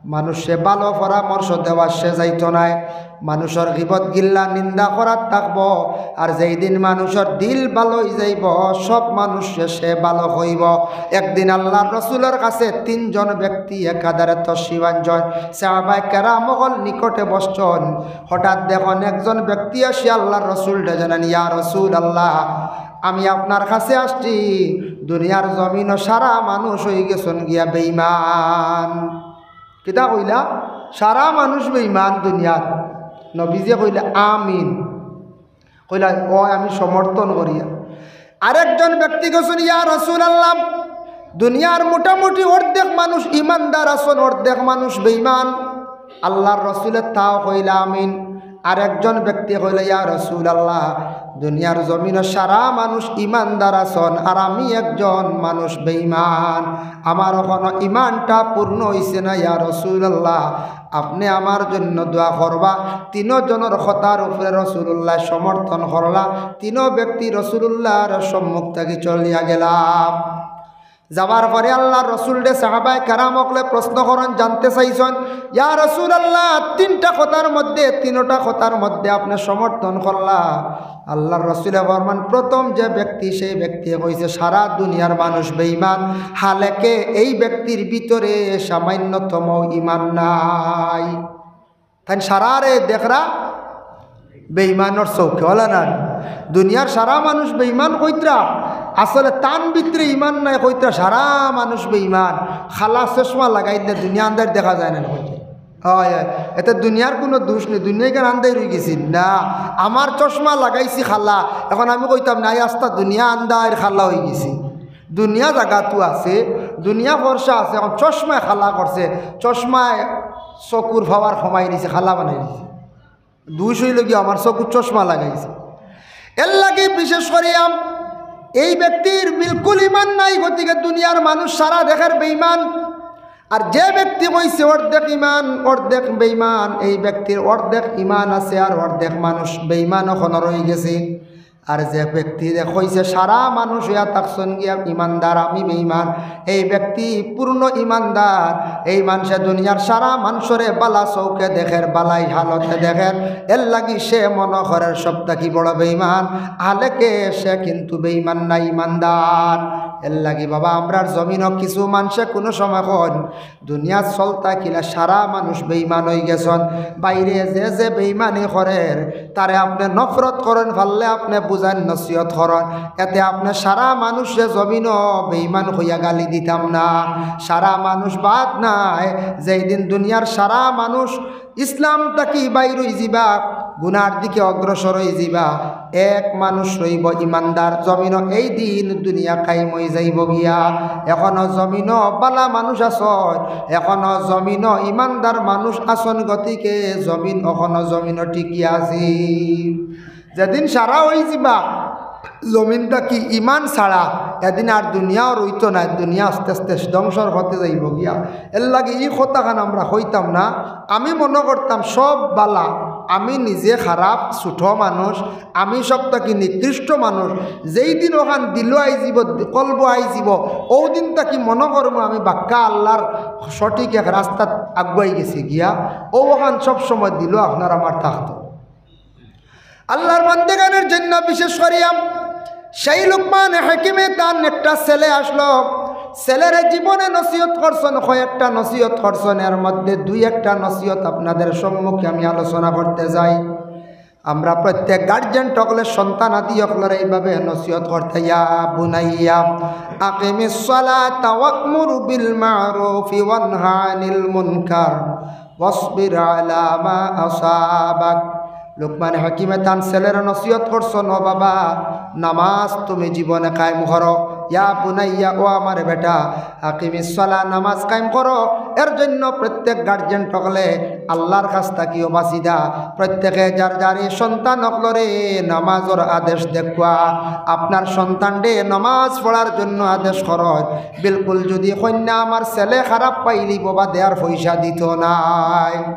মানুষে বালা পরামর্শ দেওয়াত সে যাইতো নায়। মানুষর গিবত গিল্লা নিন্দা করাত থাকবো। আর যেইদিন মানুষর দিল বালা অইযাইবো, সব মানুষরে সে বালা কইবো। একদিন আল্লাহর রসুলর কাছে তিনজন ব্যক্তি একাধারে তশরিফ আনছইন। সাহাবায়ে কেরাম অকল নিকটে বসছইন। হঠাৎ দেখইন একজন ব্যক্তি আসি আল্লাহর রসুলরে জানাইন, "ইয়া রাসুলাল্লাহ, আমি আপনার কাছে আসছি, দুনিয়ার জমিনো সারা মানুষ অইগেছইন গিয়া বেইমান।" কিতা কইলা? সারা মানুষ বেইমান দুনিয়ার। নবীজিয়ে কইলা, "আমিন।" কইলা, "অয়, আমি সমর্থন করিয়ার।" আরেকজন ব্যক্তি কইছইন, "ইয়া রাসুলাল্লাহ, দুনিয়ার মোটামুটি অর্ধেক মানুষ ইমানদার আছইন, অর্ধেক মানুষ বেইমান।" আল্লাহর রসুলে তাও কইলা, "আমিন।" আরেকজন ব্যক্তি কইলা, "ইয়া রাসুলাল্লাহ, দুনিয়ার জমিনো সারা মানুষ ইমানদার আছইন, আর আমি একজন মানুষ বেইমান, আমার অখনো ইমানটা পূর্ণ অইছে না, ইয়া রাসুলাল্লাহ, আপনে আমার জন্য দোয়া করবা।" তিনো জনর কথার উপরে রাসুলুল্লায় সমর্থন করলা। তিনো ব্যক্তি রাসুলুল্লাহর সম্মুখ থাকি চলিয়া গেলা। যাওয়ার পরে আল্লাহর রসুলরে সাহাবায়ে কেরাম অকলে প্রশ্ন করইন, জানতে চাইছইন, "ইয়া রাসুলাল্লাহ, তিনটা কথার মধ্যে, তিনোটা কথার মধ্যে আপনে সমর্থন করলা?" আল্লাহর রসুলে ফরমান, "প্রথম যে ব্যক্তি, সেই ব্যক্তি কইছে সারা দুনিয়ার মানুষ বেইমান, হালেকে এই ব্যক্তির ভিতরে সামান্যতম ইমান নাই।" তাইন সারারে দেখরা বেইমানর চউখে, অলা না? দুনিয়ার সারা মানুষ বেইমান কইতরা, আসলে তান ভিতরে ইমান নাই কইতরা, সারা মানুষ বেইমান। খালা চশমা লাগাইলে দুনিয়া আন্দাইর দেখা যায় না কইতরা। অয়, অয়, এতে দুনিয়ার কুনু দুষ নাই, দুনিয়া ইখান আন্দাইর অইগেছে না। আমার চশমা লাগাইছি খালা, অখন আমি কইতাম না, "এই আস্তা দুনিয়া আন্দাইর খালা অইগেছে।" দুনিয়া জাগাত আছে, দুনিয়া ফর্সা আছে, অখন চশমায় খালা করছে, চশমায় চকুর পাওয়ার কমাই দিছে, খালা বানাই দিছে। দুষ অইলো গিয়া আমার চকুত চশমা লাগাইছে। এরলাগি বিশেষ করিয়া এই ব্যক্তির বিলকুল ইমান নাই, গতিকে দুনিয়ার মানুষ সারা দেখের বেইমান। আর যে ব্যক্তি কইছে অর্ধেক ইমান, অর্ধেক বেইমান, এই ব্যক্তির অর্ধেক ইমান আছে আর অর্ধেক মানুষ বেইমান অখনো রইগেছে। আর যে ব্যক্তি যে কইছে সারা মানুষ অইয়া থাকছইন গিয়া ইমানদার, আমি বেইমান, এই ব্যক্তি পূর্ণ ইমানদার। এই মানষে দুনিয়ার সারা মানষরে বালা চউখে দেখের, বালাই হালতে দেখের, এরলাগি সে মনো করের সব থাকি বড় বেইমান, হালেকে সে কিন্তু বেইমান না, ইমানদার। এর লাগি বাবা, আমরার জমিনো কিছু মানষে কুনু সময় কইন, দুনিয়াত চলতা কিলা সারা মানুষ বেইমান অইগেছন। বাইরে যে যে বেইমানি করের, তারে আপনে নফরত করইন, পারলে আপনে বুঝাইন, নসিহত করইন, এতে আপনে সারা মানুষরে জমিনো বেইমান কইয়া গালি দিতাম না। সারা মানুষ বাদ নাই, যেই দিন দুনিয়ার সারা মানুষ ইসলাম থাকি বাইর অইযিবা, গুনার দিকে অগ্রসর অইযিবা, এক মানুষ রইবো ইমানদার, জমিনো এই দিন দুনিয়া কায়েম অইযাইবো গিয়া। এখনো জমিনো বালা মানুষ আছন, এখনো জমিনো ইমানদার মানুষ আছন, গতিকে জমিন, এখনো জমিনো টিকি আছি। যেদিন সারা অইযিবা জমিন থাকি ইমান ছাড়া, এদিন আর দুনিয়াও রইতো নায়, দুনিয়া আস্তে আস্তে ধ্বংসর পথে যাইবো গিয়া। এর লাগি ই কথাখান আমরা কইতাম না। আমি মনো করতাম সব বালা, আমি নিজে খারাপ, ছোট মানুষ, আমি সব থাকি নিকৃষ্ট মানুষ। যেই দিন অখান দিলো আইযিবো, কলবো আইযিবো, অউ দিন থাকি মনো করমু আমি বাক্কা আল্লার সঠিক এক রাস্তাত আগুয়াই গেছি গিয়া। অউ অখান সব সময় দিলো আপনার আমার থাকতো। আল্লার বান্দেগানর জন্য বিশেষ করিয়া সেই লুকমান হাকিমে তান একটা ছেলে আছলো, ছেলেরে জীবনে নসিহত করছন, কয়েকটা নসিহত করছন, এর মধ্যে দুই একটা নসিহত আপনাদের সম্মুখে আমি আলোচনা করতে যাই। আমরা প্রত্যেক গার্জিয়ান অকলে সন্তান আদি অকলরে এইভাবে নসিহত করতে, ইয়া বুনাইয়া আকিমিস সালাতা ওয়া'মুর বিল মা'রুফি ওয়ানহা আনিল মুনকার ওয়াসবির আলা মা আসাবাক। লুকমান হাকিমে তান ছেলেরে নসিহত করছন, "ও বাবা, নামাজ তুমি জীবনে কায়েম করো। ইয়া বুনাইয়া, ও আমার বেটা, আকিমিস সালা, নামাজ কায়েম করো।" এর জন্য প্রত্যেক গার্জিয়ান অকলে আল্লার কাছ থাকিও বাসিদা, প্রত্যেকে যার যার ই সন্তান অকলরে নামাজর আদেশ দেখুয়া। আপনার সন্তানরে নামাজ পড়ার জন্য আদেশ করো। বিলকুল যদি কইন না, আমার ছেলে খারাপ পাইলিবো, বাদে আর পয়সা দিতো নায়।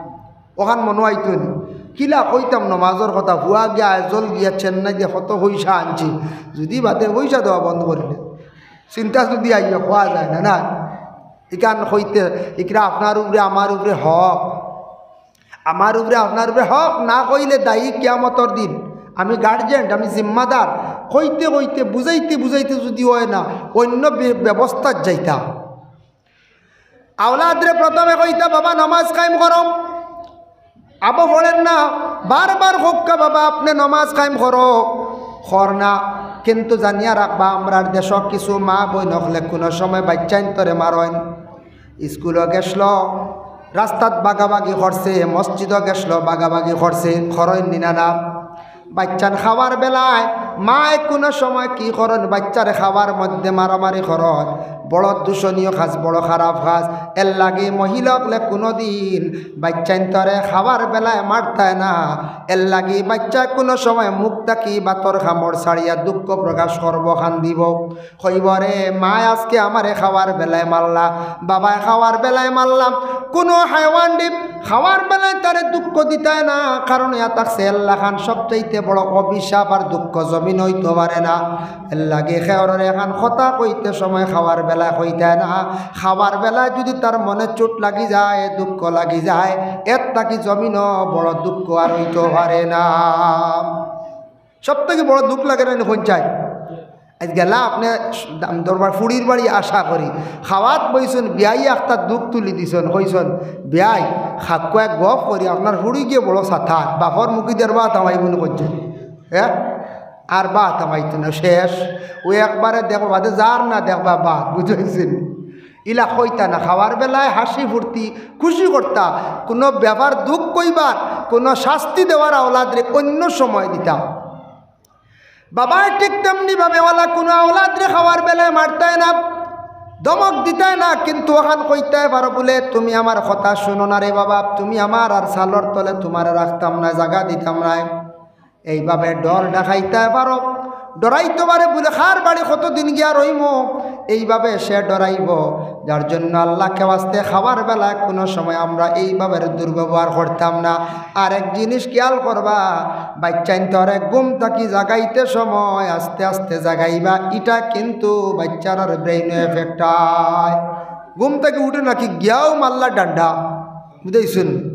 অখান মনো আইতো নি? কিলা কইতাম নমাজর কথা, পুয়া গিয়া আইজল গিয়া চেন্নাই দিয়া কত পয়সা আনছি, যদি বাদে পয়সা দেওয়া বন্ধ করিলে, চিন্তা যদি আইয়া কওয়া যায় না, না? ইখান কইতে, ইকরা আপনার উপরে, আমার উপরে হক, আমার উপরে, আপনার উপরে হক না কইলে দায়ী কিয়ামতর দিন। আমি গার্জিয়ান, আমি জিম্মাদার। কইতে কইতে, বুঝাইতে বুঝাইতে যদি অয় না, অইন্য বে-, ব্যবস্থাত যাইতা। আওলাদরে প্রথমে কইতা, "বাবা, নমাজ কায়েম করো।" আবো পড়ের না, বারবার কউক্কা, "বাবা, আপনে নমাজ কায়েম করো।" কর না। কিন্তু জানিয়া রাখবা, আমরার দেশো কিছু মা বইন অকলে কুনু সময় বাইচ্চাইন্তরে মারইন। স্কুলো গেছলো, রাস্তাত বাগাবাগি করছে, মসজিদো গেছলো, বাগাবাগি করছে, করইন নি না, না? বাইচ্চান খাওয়ার বেলায় মায় কুনু সময় কি করইন, বাইচ্চারে খাওয়ার মধ্যে মারামারি করইন, বড় দূষণীয় কাজ, বড় খারাপ কাজ। এর লাগি মহিলা অকলে কুনুদিন বাইচ্চাইন্তরে খাওয়ার বেলায় মারতায় না। এর লাগি বাইচ্চায় কুনু সময় মুখ থাকি ভাতর কামড় ছাড়িয়া দুঃখ প্রকাশ করবো, কান্দিবো। কইবো, "রে মায় আজকে আমারে খাওয়ার বেলায় মারলা, বাবায় খাওয়ার বেলায় মারলা।" কুনু হায়ওয়ানরে খাওয়ার বেলায় তারে দুঃখ দিতায় না, কারণ ইয়া থাকছে আল্লাহ খান সবচাইতে বড় অভিশাপ আর দুঃখ জমিন অইতো পারে না। এর লাগি কেউররে এখান কথা কইতে সময় খাওয়ার বেলায় কইতায় না। খাওয়ার বেলায় যদি তার মনে চোট লাগি যায়, দুঃখ লাগি যায়, এর থাকি জমিনও বড় দুঃখ আর অইতো পারে না। সব থাকি বড় দুঃখ লাগে না নি, কইন চাই? আইজ গেলা আপনে দাম দরবার ফুড়ির বাড়ি, আশা করি খাওয়াত বইছন, বিয়াই একটা দুখ তুলি দিছন, কইছন, "বিয়াই, খাক্কু এক গপ করি, আপনার ফুড়ি গিয়ে বড় সাথা, বাপর মুখি দের বা থামাইবো নি," কইছন। হ্যাঁ, আর বা থামাইতো না, শেষ। ও একবারে দেখবা, বাদে যার না দেখবা, বা বুঝাইছেন। ইলা কইতা না, খাওয়ার বেলায় হাসি ফুর্তি, খুশি করতা, কুনু ব্যাপার দুঃখ কইবার, কুনু শাস্তি দেওয়ার আওলাদরে অইন্য সময় দিতা। বাবায় ঠিক তেমনি ভাবে ওলা কুনু আওলাদরে খাওয়ার বেলায় মারতায় না, ধমক দিতায় না, কিন্তু অখান কইতায় পারো বুলে, "তুমি আমার কথা শুনো না রে বাবা, তুমি আমার আর চালর তলে তুমারে রাখতাম না, জাগা দিতাম না।" এইভাবে ডর দেখাইতায় পারো, ডরাইতো পারে বুলে, "কার বাড়ি কতদিন গিয়া রইমু?" এইভাবে সে ডরাইবো। যার জন্য আল্লাহকে ওয়াস্তে খাওয়ার বেলায় কুনু সময় আমরা এইভাবে দুর্ব্যবহার করতাম না। আর এক জিনিস খেয়াল করবা, বাইচ্চাইন্তরে ঘুম থাকি জাগাইতে সময় আস্তে আস্তে জাগাইবা, ইটা কিন্তু বাইচ্চারার ব্রেইনো এফেক্ট অয়। ঘুম থাকি উঠে নাকি গিয়াও মারলা ডান্ডা, বুঝাইছন?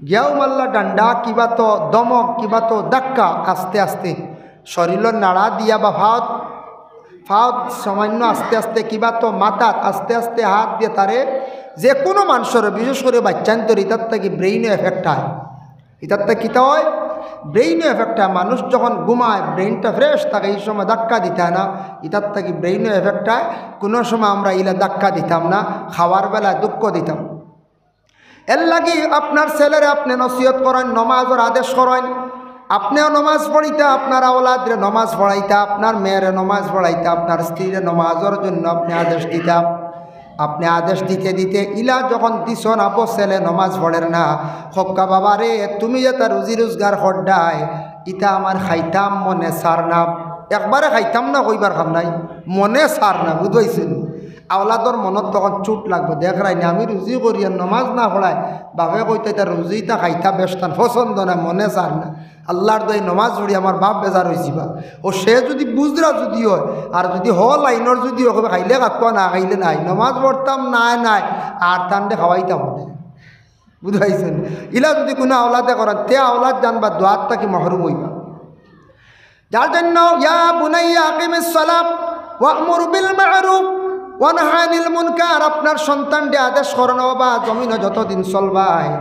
গিয়াও মারলা ডান্ডা, কিবা তো ধমক, কিবা তো ধাক্কা, আস্তে আস্তে শরীরর নাড়া দিয়া বা ফাওত পাওত সামান্য আস্তে আস্তে, কিবা তো মাথাত আস্তে আস্তে হাত দিয়া তারে, যে কুনু মানষর, বিশেষ করি বাইচ্চাইন্তর, ইতার থাকি ব্রেইনো এফেক্ট অয়। ইতার থাকি কিতা অয়? ব্রেইনো এফেক্ট অয়। মানুষ যখন ঘুমায়, ব্রেইনটা ফ্রেশ থাকে, ই সময় ধাক্কা দিতা না, ইতার থাকি ব্রেইনো এফেক্ট অয়। কুনু সময় আমরা ইলা ধাক্কা দিতাম না, খাওয়ার বেলায় দুঃখ দিতাম। এরলাগি আপনার ছেলেরে আপনে নসিহত করইন, নমাজর আদেশ করইন। আপনেও নমাজ পড়িতা, আপনার আওলাদরে নমাজ পড়াইতা, আপনার মেয়েরে নমাজ পড়াইতা, আপনার স্ত্রীরে নমাজর জন্য আপনে আদেশ দিতা। আপনে আদেশ দিতে দিতে ইলা যখন দিছইন, আবো ছেলে নমাজ পড়ের না, কউক্কা, "বাবা রে, তুমি যেতা রুজি রোজগার কররায়, ইতা আমার খাইতাম মনে চার না।" একবারে খাইতাম না কইবার কাম নাই, মনে চার না, বুঝাইছইন? আওলাদর মনত তখন চুট লাগবো, দেখরায় নি, আমি রুজি করি আর নমাজ না পড়াই, বাপে কইতা, "ইতা রুজি ইতা খাইতা বেশতান পছন্দ না, মনে চার না।" আল্লার দোয়াই নমাজ পড়ি আমার বাপ বেজার অইযিবা। অউ সে যুদি বুঝরা যুদি অয়, আর যুদি হ লাইনর যুদি অয়, কইবা, "খাইলে খাউক্কা, না খাইলে নাই, নমাজ পড়তাম নায় নায়, আর তানরে খাওয়াইতাম নে।" বুঝাইছইন? ইলা যুদি কুনু আওলাদে করইন, তে আওলাদ জানবা দোয়ার থাকি মাহরুম অইবা। যার জন্য, "ইয়া বুনাইয়া আকিমিস সালাহ ওয়া'মুর বিল মা'রুফ ওয়ানহা আনিল মুনকার", আপনার সন্তানরে আদেশ করইন, "ও বাবা, জমিনো যতদিন চলবায়,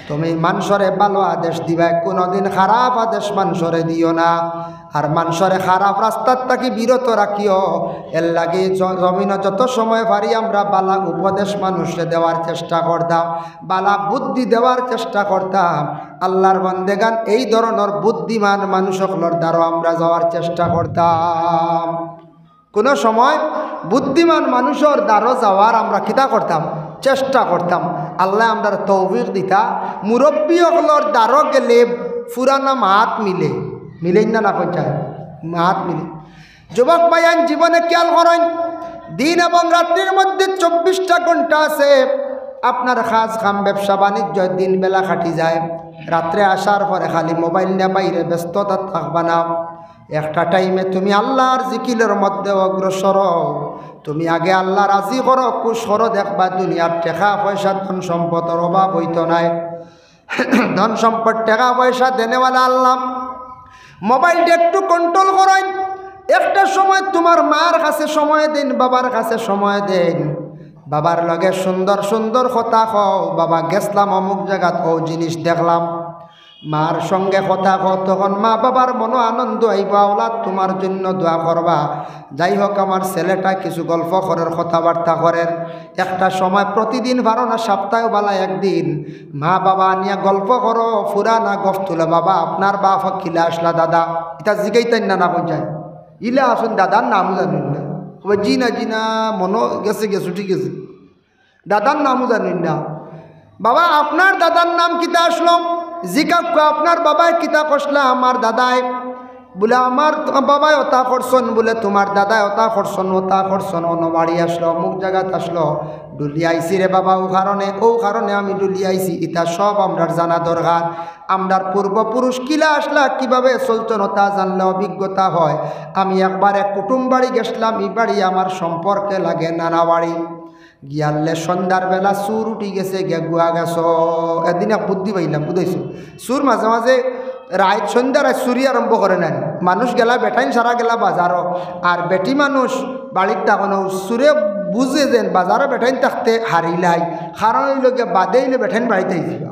তুমি মানষরে ভালা আদেশ দিবায়, কুনুদিন খারাপ আদেশ মানষরে দিও না, আর মানষরে খারাপ রাস্তার থাকি বিরত রাখিও।" এরলাগি জ-, জমিনো যত সময় পারি আমরা ভালা উপদেশ মানষরে দেওয়ার চেষ্টা করতাম, ভালা বুদ্ধি দেওয়ার চেষ্টা করতাম। আল্লার বান্দেগান, এই ধরনর বুদ্ধিমান মানুষ অকলর দ্বারো আমরা যাওয়ার চেষ্টা করতাম। কুনু সময় বুদ্ধিমান মানুষর দ্বারো যাওয়ার আমরা কিতা করতাম? চেষ্টা করতাম। আল্লায় আমরারে তৌফিক দিতা। মুরব্বি অকলর দ্বারো গেলে পুরানা মাত মিলে, মিলেইন না, না কইন চাই? মাত মিলে। যুবক ভাইয়াইন, জীবনে খেয়াল করইন, দিন এবং রাত্রির মধ্যে চব্বিশটা ঘন্টা আছে। আপনার কাজ কাম, ব্যবসা বাণিজ্য দিন বেলা কাটি যায়, রাত্রে আসার পরে খালি মোবাইল নিয়া বাইরে ব্যস্ততা থাকবা না। একটা টাইমে তুমি আল্লার জিকিরর মধ্যে অগ্রসর অও। তুমি আগে আল্লা রাজি করো, খুশ করো, দেখবা দুনিয়ার টেকা পয়সা ধন সম্পদর অভাব অইতো নায়। ধন সম্পদ, টেকা পয়সা দেনেওয়ালা আল্লা। মোবাইলটা একটু কন্ট্রোল করইন। একটা সময় তুমার মার কাছে সময় দেইন, বাবার কাছে সময় দেইন। বাবার লগে সুন্দর সুন্দর কথা কও, "বাবা, গেছলাম অমুক জাগাত, অউ জিনিস দেখলাম।" মার সঙ্গে কথা কও, তখন মা বাবার মনো আনন্দ আইবো, আওলাদ তুমার জন্য দোয়া করবা। যাই হোক, আমার ছেলেটা কিছু গল্প করের, কথাবার্তা করের, একটা সময় প্রতিদিন পারো না, সপ্তাহে বালা একদিন মা বাবা আনিয়া গল্প করো, পুরানা গফ তুলো, "বাবা, আপনার বাপ কিলা আছলা দাদা?" ইতা জিগাইতাইন না, না কইন চাই? ইলা আছইন, দাদার নামও জানইন না। কইবা, "জি না, জি না, মনো গেছে, গেছে, ঠিক আছে।" দাদার নামও জানইন না। "বাবা, আপনার দাদার নাম কিতা আছলো?" জিকাউক্কা, "আপনার বাবায় কিতা করছলা?" "আমার দাদায়।" বুলে, "আমার তো-, বাবায় অতা করছইন।" বুলে, "তুমার দাদায় অতা করছইন, অতা করছইন, অনো বাড়ি আছলো, অমুক জাগাত আছলো, ডুলি আইছি রে বাবা, অউ কারণে, অউ কারণে আমি ডুলি আইছি।" ইতা সব আমরার জানা দরকার। আমরার পূর্বপুরুষ কিলা আছলা, কিভাবে চলছইন, অতা জানলে অভিজ্ঞতা হয়। আমি একবার এক কুটুম বাড়ি গেছলাম, ই বাড়ি আমার সম্পর্কে লাগে নানা বাড়ি। গিয়ারলে সন্ধ্যার বেলা চুর উঠি গেছে গিয়া গুয়া গাছো। এদিন এক বুদ্ধি পাইলাম, বুঝাইছো? চুর মাঝে মাঝে রাইত, সন্ধ্যা রাইত চুরি আরম্ভ করে নেন। মানুষ গেলা, বেটাইন সারা গেলা বাজারো, আর বেটি মানুষ বাড়িত থাকইন। চুরে বুঝে যেন বাজারো বেটাইন থাকতে হারিলাই, কারণ অইলো গিয়া বাদে অইলে বেটাইন বাড়িত আইযিবা।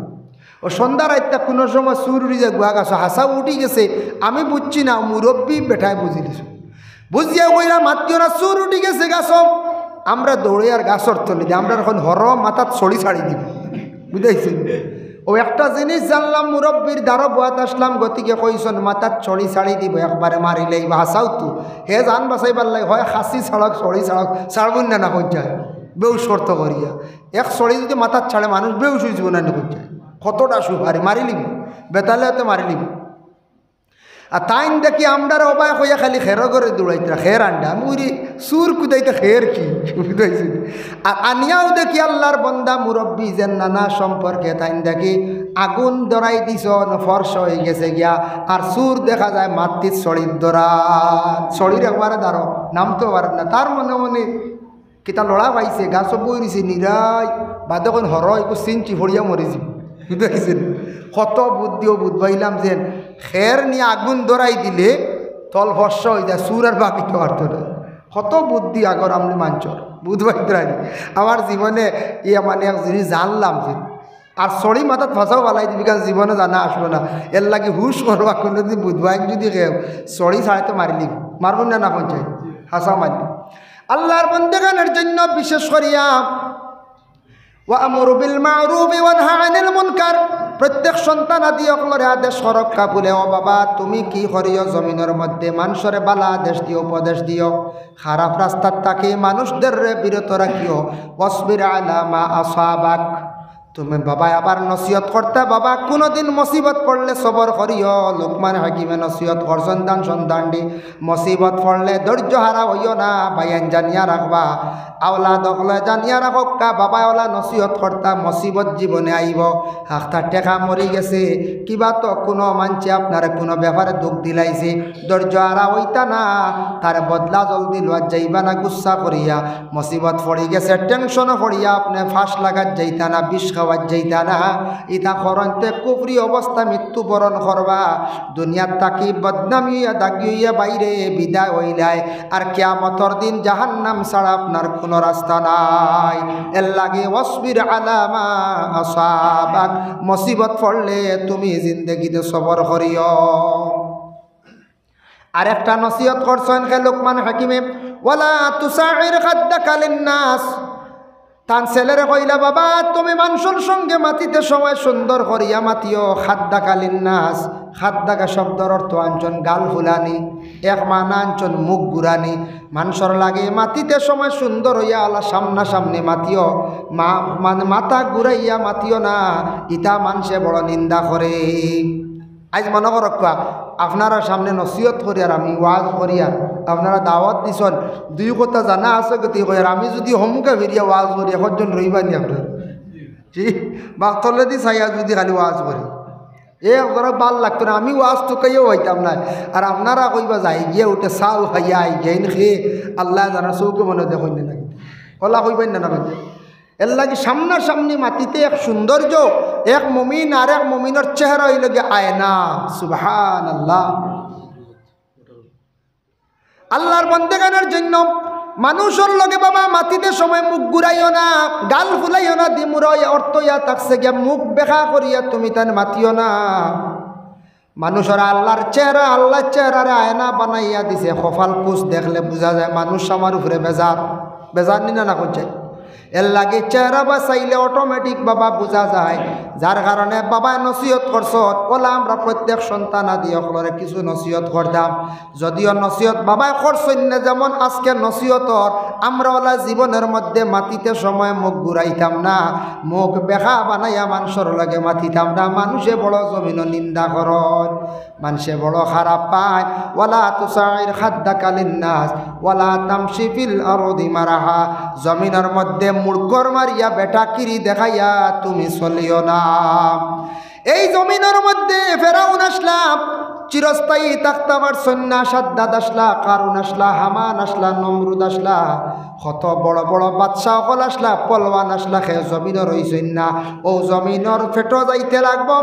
অউ সন্ধ্যা রাইতটা কুনু সময় চুর উঠি যায় গুয়া গাছো, হাছাউ উঠি গেছে, আমি বুঝছি না, মুরব্বি বেটায় বুঝিলিছইন। বুঝিয়া কইরা, "মাতিও না, চুর উঠি গেছে গাছো।" আমরা দৌড়াইয়ার গাছর তলে দি, আমরার অখন হরো মাথাত ছড়ি ছাড়ি দিবো, বুঝাইছইন? অউ একটা জিনিস জানলাম, মুরব্বির দ্বারো বওয়াত আছলাম, গতিকে কইছইন, "মাথাত ছড়ি ছাড়ি দিবো, একবারে মারিলাইবা।" হাছাউ তো, হে জান বাঁচাইবার লাগি হয় কাছি ছাড়উক, ছড়ি ছাড়উক, ছাড়বো না, না কইন চাই, বেউ শর্ত করিয়া। এক ছড়ি যুদি মাথাত ছাড়ে, মানুষ বেউশ অইযিবো না, না কইন চাই? কতটা সুপারি, মারিলিবো, বেতালে অতে মারিলিবো। আর তাইন দেখি আমরারে অবায় কইয়া খালি খেরর ঘরে দৌড়াইতরা, খের আনরা। আমি কইরি, "চুর কুদাইতে খের কি?" বুঝাইছইন? আর আনিয়াও দেখি আল্লার বন্দা মুরব্বি যেন নানা সম্পর্কে তাইন দেখি আগুন ধরাই দিছইন, ফর্সা অই গেছে গিয়া। আর চুর দেখা যায় মাটিত ছড়ির ধরা, ছড়ির একবারে দ্বারো, নামতো পারের না। তার মনে মনে কিতা লড়া পাইছে, গাছো বই রইছে নিরাই, বাদে কইন হরো, ইগু চিনছি, পড়িয়া মরি যিবো। বুঝাইছইন? কত বুদ্ধি, অউ বুঝ পাইলাম যেন খের নিয়া আগুন ধরাই দিলে তল ফর্সা অই যায়, চুর আর বাকিতো পারতো না। কত বুদ্ধি আগর আমলি মানষর, বুঝবাই তো রাজি। আমার জীবনে ইয়া মানে এক জিনিস জানলাম যে, আর ছড়ি মাথাত ফাঁসাও ফালাই দিবি, কারণ জীবনে জানা আসলো না। এর লাগি হুশ করবা, কোনোদিন বুঝবাই যদি কেউ ছড়ি ছাড়াই তো মারিলি, মারবো না, না পঞ্চায়েত হাসা মারলি। আল্লাহর বন্দেগানের জন্য বিশেষ করিয়া ওয়া আমরু বিল মারুফি ওয়া নাহা আনিল মুনকার। প্রত্যেক সন্তানাদি অকলরে আদেশ করক্কা বুলে, "ও বাবা, তুমি কি করিও জমিনর মধ্যে, মানষরে বালা আদেশ দিও, উপদেশ দিও, খারাপ রাস্তাত থাকি মানুষদেররে বিরত রাখিও। ওয়াসবির আলা মা আসাবাক।" তুমি বাবায় আবার নসিহত করতা, "বাবা, কুনুদিন মুসিবত পড়লে সবর করিও।" লুকমান হাকিমে নসিহত করছইন তান সন্তানরে, মুসিবত পড়লে ধৈর্য হারা অইও না, ভাইয়াইন জানিয়া রাখবা। আওলাদ অকলে জানিয়া রাখউক্কা, বাবায় অলা নসিহত করতা, মুসিবত জীবনে আইবো। আখতা টেকা মরি গেছে, কিবা তো কুনু মানষে আপনারে কুনু ব্যাপারে দুখ দিলাইছে, ধৈর্য হারা অইতা না, তার বদলা জলদি লওয়াত যাইবা না গুসা করিয়া। মুসিবত পড়ি গেছে, টেনশনো পড়িয়া আপনে ফাঁস লাগাত যাইতা না, বিষ খাওয়াত যাইতা না। ইতা করইনতে কুফরি অবস্থা মৃত্যুবরণ করবা। দুনিয়াত থাকি বদনামি অইয়া দাগি অইয়া বাইরে বিদায় অইলায়, আর কিয়ামতর দিন জাহান্নাম ছাড়া আপনার কুনু রাস্তা নাই। এর লাগি ওয়াসবির আলা মা আসাবাক, মুসিবত পড়লে তুমি জিন্দেগিতে সবর করিও। আরেকটা নসিহত করছইন কে লুকমান হাকিমে, "ওয়ালা তুসাইর খাদ্দাকা লিন্নাস।" তান ছেলেরে কইলা, "বাবা, তুমি মানষর সঙ্গে মাতিতে সময় সুন্দর করিয়া মাতিও, খাদ্দাকা লিন্নাস।" খাদ্দাকা শব্দর অর্থ আনছইন গাল ফুলানি, এক মানা আনছইন মুখ ঘুরানি। মানষর লগে মাতিতে সময় সুন্দর অইয়া অলা সামনাসামনি মাতিও, মা-, মানে মাথা ঘুরাইয়া মাতিও না, ইতা মানষে বড় নিন্দা করে। আইজ মনো করউক্কা, আপনারার সামনে নসিহত করিয়ার, আমি ওয়াজ করিয়ার, আপনারা দাওয়াত দিছইন, দুই কথা জানা আছে গতি কইয়ার, আমি যুদি হমুকা ফিরিয়া ওয়াজ করি, একজন রইবা নি আপনারা? জি, বাক্তলেদি চাইয়া যুদি খালি ওয়াজ করি, এ আপনারা ভালা লাগতো না, আমি ওয়াজ তুকাইয়াও পাইতাম না। আর আপনারা কইবা, "যাই গিয়া উঠে চাও খাইয়া আই গেইন খে, আল্লায় জানে চউখে মনে দেখইন না নাকি?" অলা কইবা না, না কইবা? এর লাগি সামনাসামনি মাতিতে এক সৌন্দর্য, এক মুমিন আর এক মুমিনর চেহারা অইলো গিয়া আয়না। সুবহানাল্লাহ। আল্লাহর বন্দেগানের জন্য মানষর লগে বাবা মাতিতে সময় মুখ ঘুরাইও না, গাল ফুলাইও না, দিমুরা অর্থ ইয়া থাকছে গিয়া মুখ বেকা করিয়া তুমি তান মাতিও না। মানষর আল্লাহর চেহারা, আল্লাহর চেহারারে আয়না বানাইয়া দিছে। কপাল কুচ দেখলে বুঝা যায় মানুষ আমার উপরে বেজার, বেজার নি না, না করছে। এর লাগি চেহারা বাচাইলে automatic বাবা বুঝা যায়। যার কারণে বাবায় নসিহত করছইন, অলা আমরা প্রত্যেক সন্তানাদি অকলরে কিছু নসিহত করতাম। যদিও নসিহত বাবায় করছইন না, যেমন আজকে নসিহতর আমরা অলা জীবনর মধ্যে মাতিতে সময় মুখ ঘুরাইতাম না, মুখ বেকা বানাইয়া মানষর লগে মাতিতাম না, মানষে বড় জমিনো নিন্দা করইন, মানষে বড় খারাপ পায়। ওয়ালা তুসাইর খাদ্দাকা লিন্নাস ওয়ালা তামশি ফিল আরদি মারাহা, জমিনর মধ্যে মুড়কর মারিয়া বেটাকিরি দেখাইয়া তুমি চলিও না। এই জমিনর মধ্যে ফেরাউন আছলা, চিরস্থায়ী থাকতা পারছইন না, সাদ্দাদ আছলা, কারুন আছলা, হামান আছলা, নমরুদ আছলা, কত বড় বড় বাদশা অকল আছলা, পলওয়ান আছলা, কেউ জমিনো রইছইন না। অউ জমিনর পেটো যাইতে লাগবো,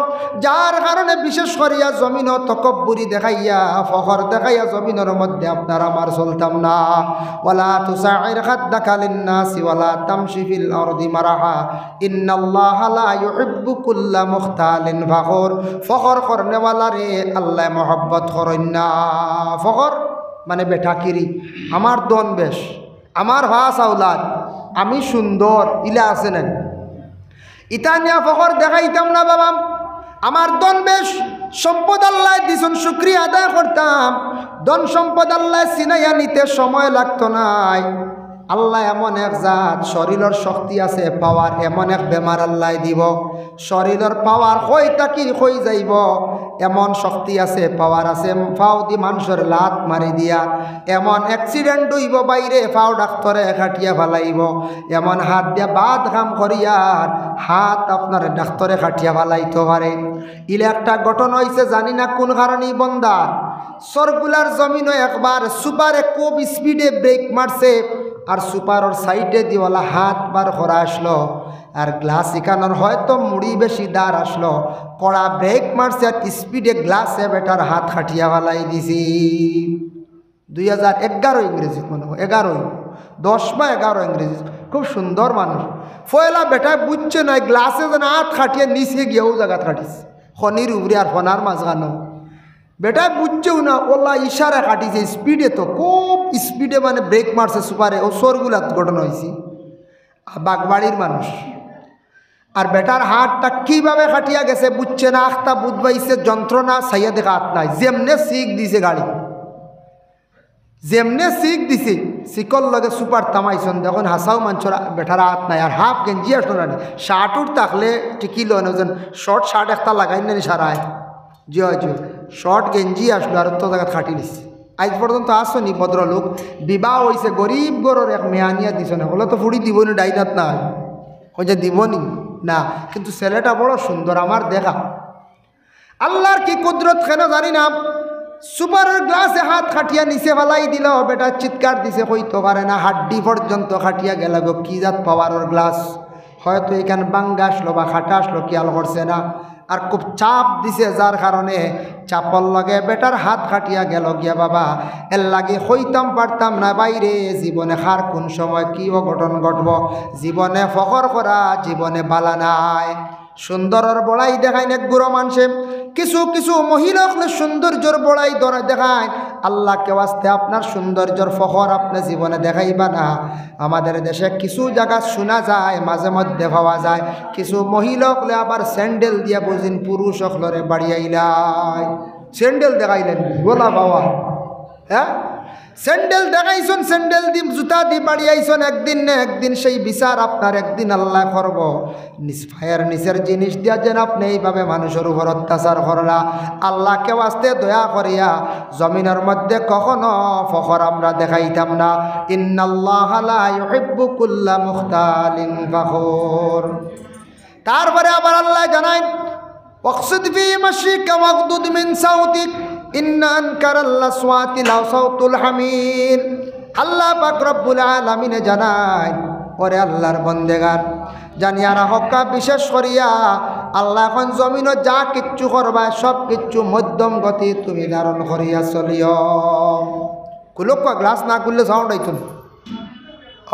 যার কারণে বিশেষ করিয়া জমিনো তকব্বুরি দেখাইয়া, ফখর দেখাইয়া জমিনর মধ্যে আপনার আমার চলতাম না। ওয়ালা তুসাইর খাদ্দাকা লিন্নাসি ওয়ালা তামশি ফিল আরদি মারাহা। ইন্নাল্লাহা লা ইউহিব্বু কুল্লা মুখতালিন ফাখুর। ফখর করনেওয়ালারে আল্লায় মহব্বত করইন না। ফখর মানে বেটাকিরি। আমার ধন বেশ, আমার পাঁচ আওলাদ, আমি সুন্দর, ইলা আছে না? ইতা নিয়া ফখর দেখাইতাম না বাবা। আমার ধন বেশ, সম্পদ আল্লায় দিছইন, শুকরিয়া আদায় করতাম। ধন সম্পদ আল্লায় ছিনাইয়া নিতে সময় লাগতো নায়। আল্লায় এমন এক জাত, শরীলর শক্তি আছে, power, এমন এক বেমার আল্লায় দিবো, শরীলর power কই থাকি কই যাইবো, এমন শক্তি আছে, power আছে, পাওদি মানষর লাত মারি দিয়া, এমন accident অইবো বাইরে, পাও ডাক্তরে কাটিয়া ফালাইবো, এমন হাত দিয়া বাদ কাম করিয়ার হাত আপনার ডাক্তরে কাটিয়া ফালাইতো পারে। ইলা একটা ঘটনা অইছে, জানি না কুন কারণে ই বন্দা সরগুলার জমিনো একবার সুপারে খুব speed-এ brake মারছে, আর সুপারর side-এ দিওয়ালা হাত বার করা আছলো, আর glass ইখানর হয়তো মুড়ি বেশি ধার আছলো, কড়া brake মারছে আর speed-এ glass-এ বেটার হাত কাটিয়া ফালাই দিছে। দুই হাজার এগারো ইংরেজিত মনে হয়, এগারো, দশ বা এগারো ইংরেজিত। খুব সুন্দর মানুষ। পয়লা বেটায় বুঝছে না, গ্লাসে যেন আত খাটিয়া নিচে গিয়া অউ জাগাত খাটিছে, খনির উপরে আর ফনার মাঝখানো। বেটায় বুঝছেও না, অলা ইশারা খাটিছে, স্পিডে তো, খুব স্পিডে মানে ব্রেক মারছে সুপারে, অউ চোরগুলাত ঘটনা অইছে। আর বাগবাড়ির মানুষ। আর বেটার হাতটা কিভাবে খাটিয়া গেছে বুঝছে না, আখতা বুঝ পাইছে যন্ত্রণা, চাইয়া দেখে আত নাই, যেমনে শিক দিছে গাড়ি, যেমনে শিক দিছে, শিকর লগে সুপার থামাইছইন, দেখইন হাছাউ মানষর বেটার আত নাই, আর হাফ গেঞ্জি আছলো না নি, শার্ট উঠ থাকলে টিকি লয় না, যেন শর্ট শার্ট একটা লাগাইন না নি সারায়, জি অয়, জি অয়, শর্ট গেঞ্জি আছলো আর অত জাগাত খাটি নিছে। আইজ পর্যন্ত আছইন নি ভদ্রলোক, বিবাহ অইছে, গরিব ঘরর এক মেয়ে আনিয়া দিছইন, অলা তো ফুড়ি দিবো নি, ডাইনাত নাই, কইছে দিবো নি না, কিন্তু ছেলেটা বড় সুন্দর, আমার দেখা। আল্লার কি কুদরত কেনে জানি না, সুপারর গ্লাসে হাত খাটিয়া নিচে ফালাই দিল, বেটা চিৎকার দিছে, কইতো পারে না, হাড্ডি পর্যন্ত খাটিয়া গেল গো, কি জাত পাওয়ারর গ্লাস, হয়তো ইখান ভাঙ্গা আছলো বা কাটা আছলো, খিয়াল করছে না। আর খুব চাপ দিছে, যার কারণে চাপর লগে বেটার হাত খাটিয়া গেল গিয়া বাবা। এরলাগি কইতাম পারতাম না ভাইরে, জীবনে কার কুন সময় কি অঘটন ঘটবো, জীবনে ফখর করা জীবনে বালা নায়। সুন্দরর বড়াই দেখাইন এক গুরু মানষে, কিছু কিছু মহিলা অকলে সৌন্দর্যর বড়াই ধরে দেখাইন। আল্লাহকে ওয়াস্তে আপনার সৌন্দর্যর ফখর আপনে জীবনে দেখাইবা না। আমাদের দেশে কিছু জাগাত শুনা যায়, মাঝে মধ্যে পাওয়া যায়, কিছু মহিলা অকলে আবার স্যান্ডেল দিয়া বুঝইন পুরুষ অকলরে বাড়িয়াইলায়, স্যান্ডেল দেখাইলাইন, বলা বাবা, হ্যাঁ, স্যান্ডেল দেখাইছইন, স্যান্ডেল দি, জুতা দি বাড়িয়াইছইন, একদিন না একদিন সেই বিচার আপনার একদিন আল্লায় করবো। নিজ পায়ের নিচের জিনিস দিয়া যেন আপনে এইভাবে মানুষর উপর অত্যাচার করলা। আল্লাহকে ওয়াস্তে দয়া করিয়া জমিনর মধ্যে কখনো ফখর আমরা দেখাইতাম না। ইন্নাল্লাহা লা ইউহিব্বু কুল্লা মুখতালিন ফাখুর। তারপরে আবার আল্লায় জানাইন, "ওয়াকসিদ ফি মাশিকা ওয়াগদুদ মিন সাউতিক, ইন্না আনকারাল আসওয়াতি লাসাউতুল হামির।" আল্লাহ পাক রব্বুল আলামিনে জানাইন, ওরে আল্লাহর বন্দেগান, জানিয়া রাখউক্কা, বিশেষ করিয়া আল্লায় কইন জমিনো যা কিচ্ছু করবায়, সব কিচ্ছু মধ্যম গতি তুমি ধারণ করিয়া চলিও। খুলউক্কা, গ্লাস না খুললে সাউন্ড আইতো না।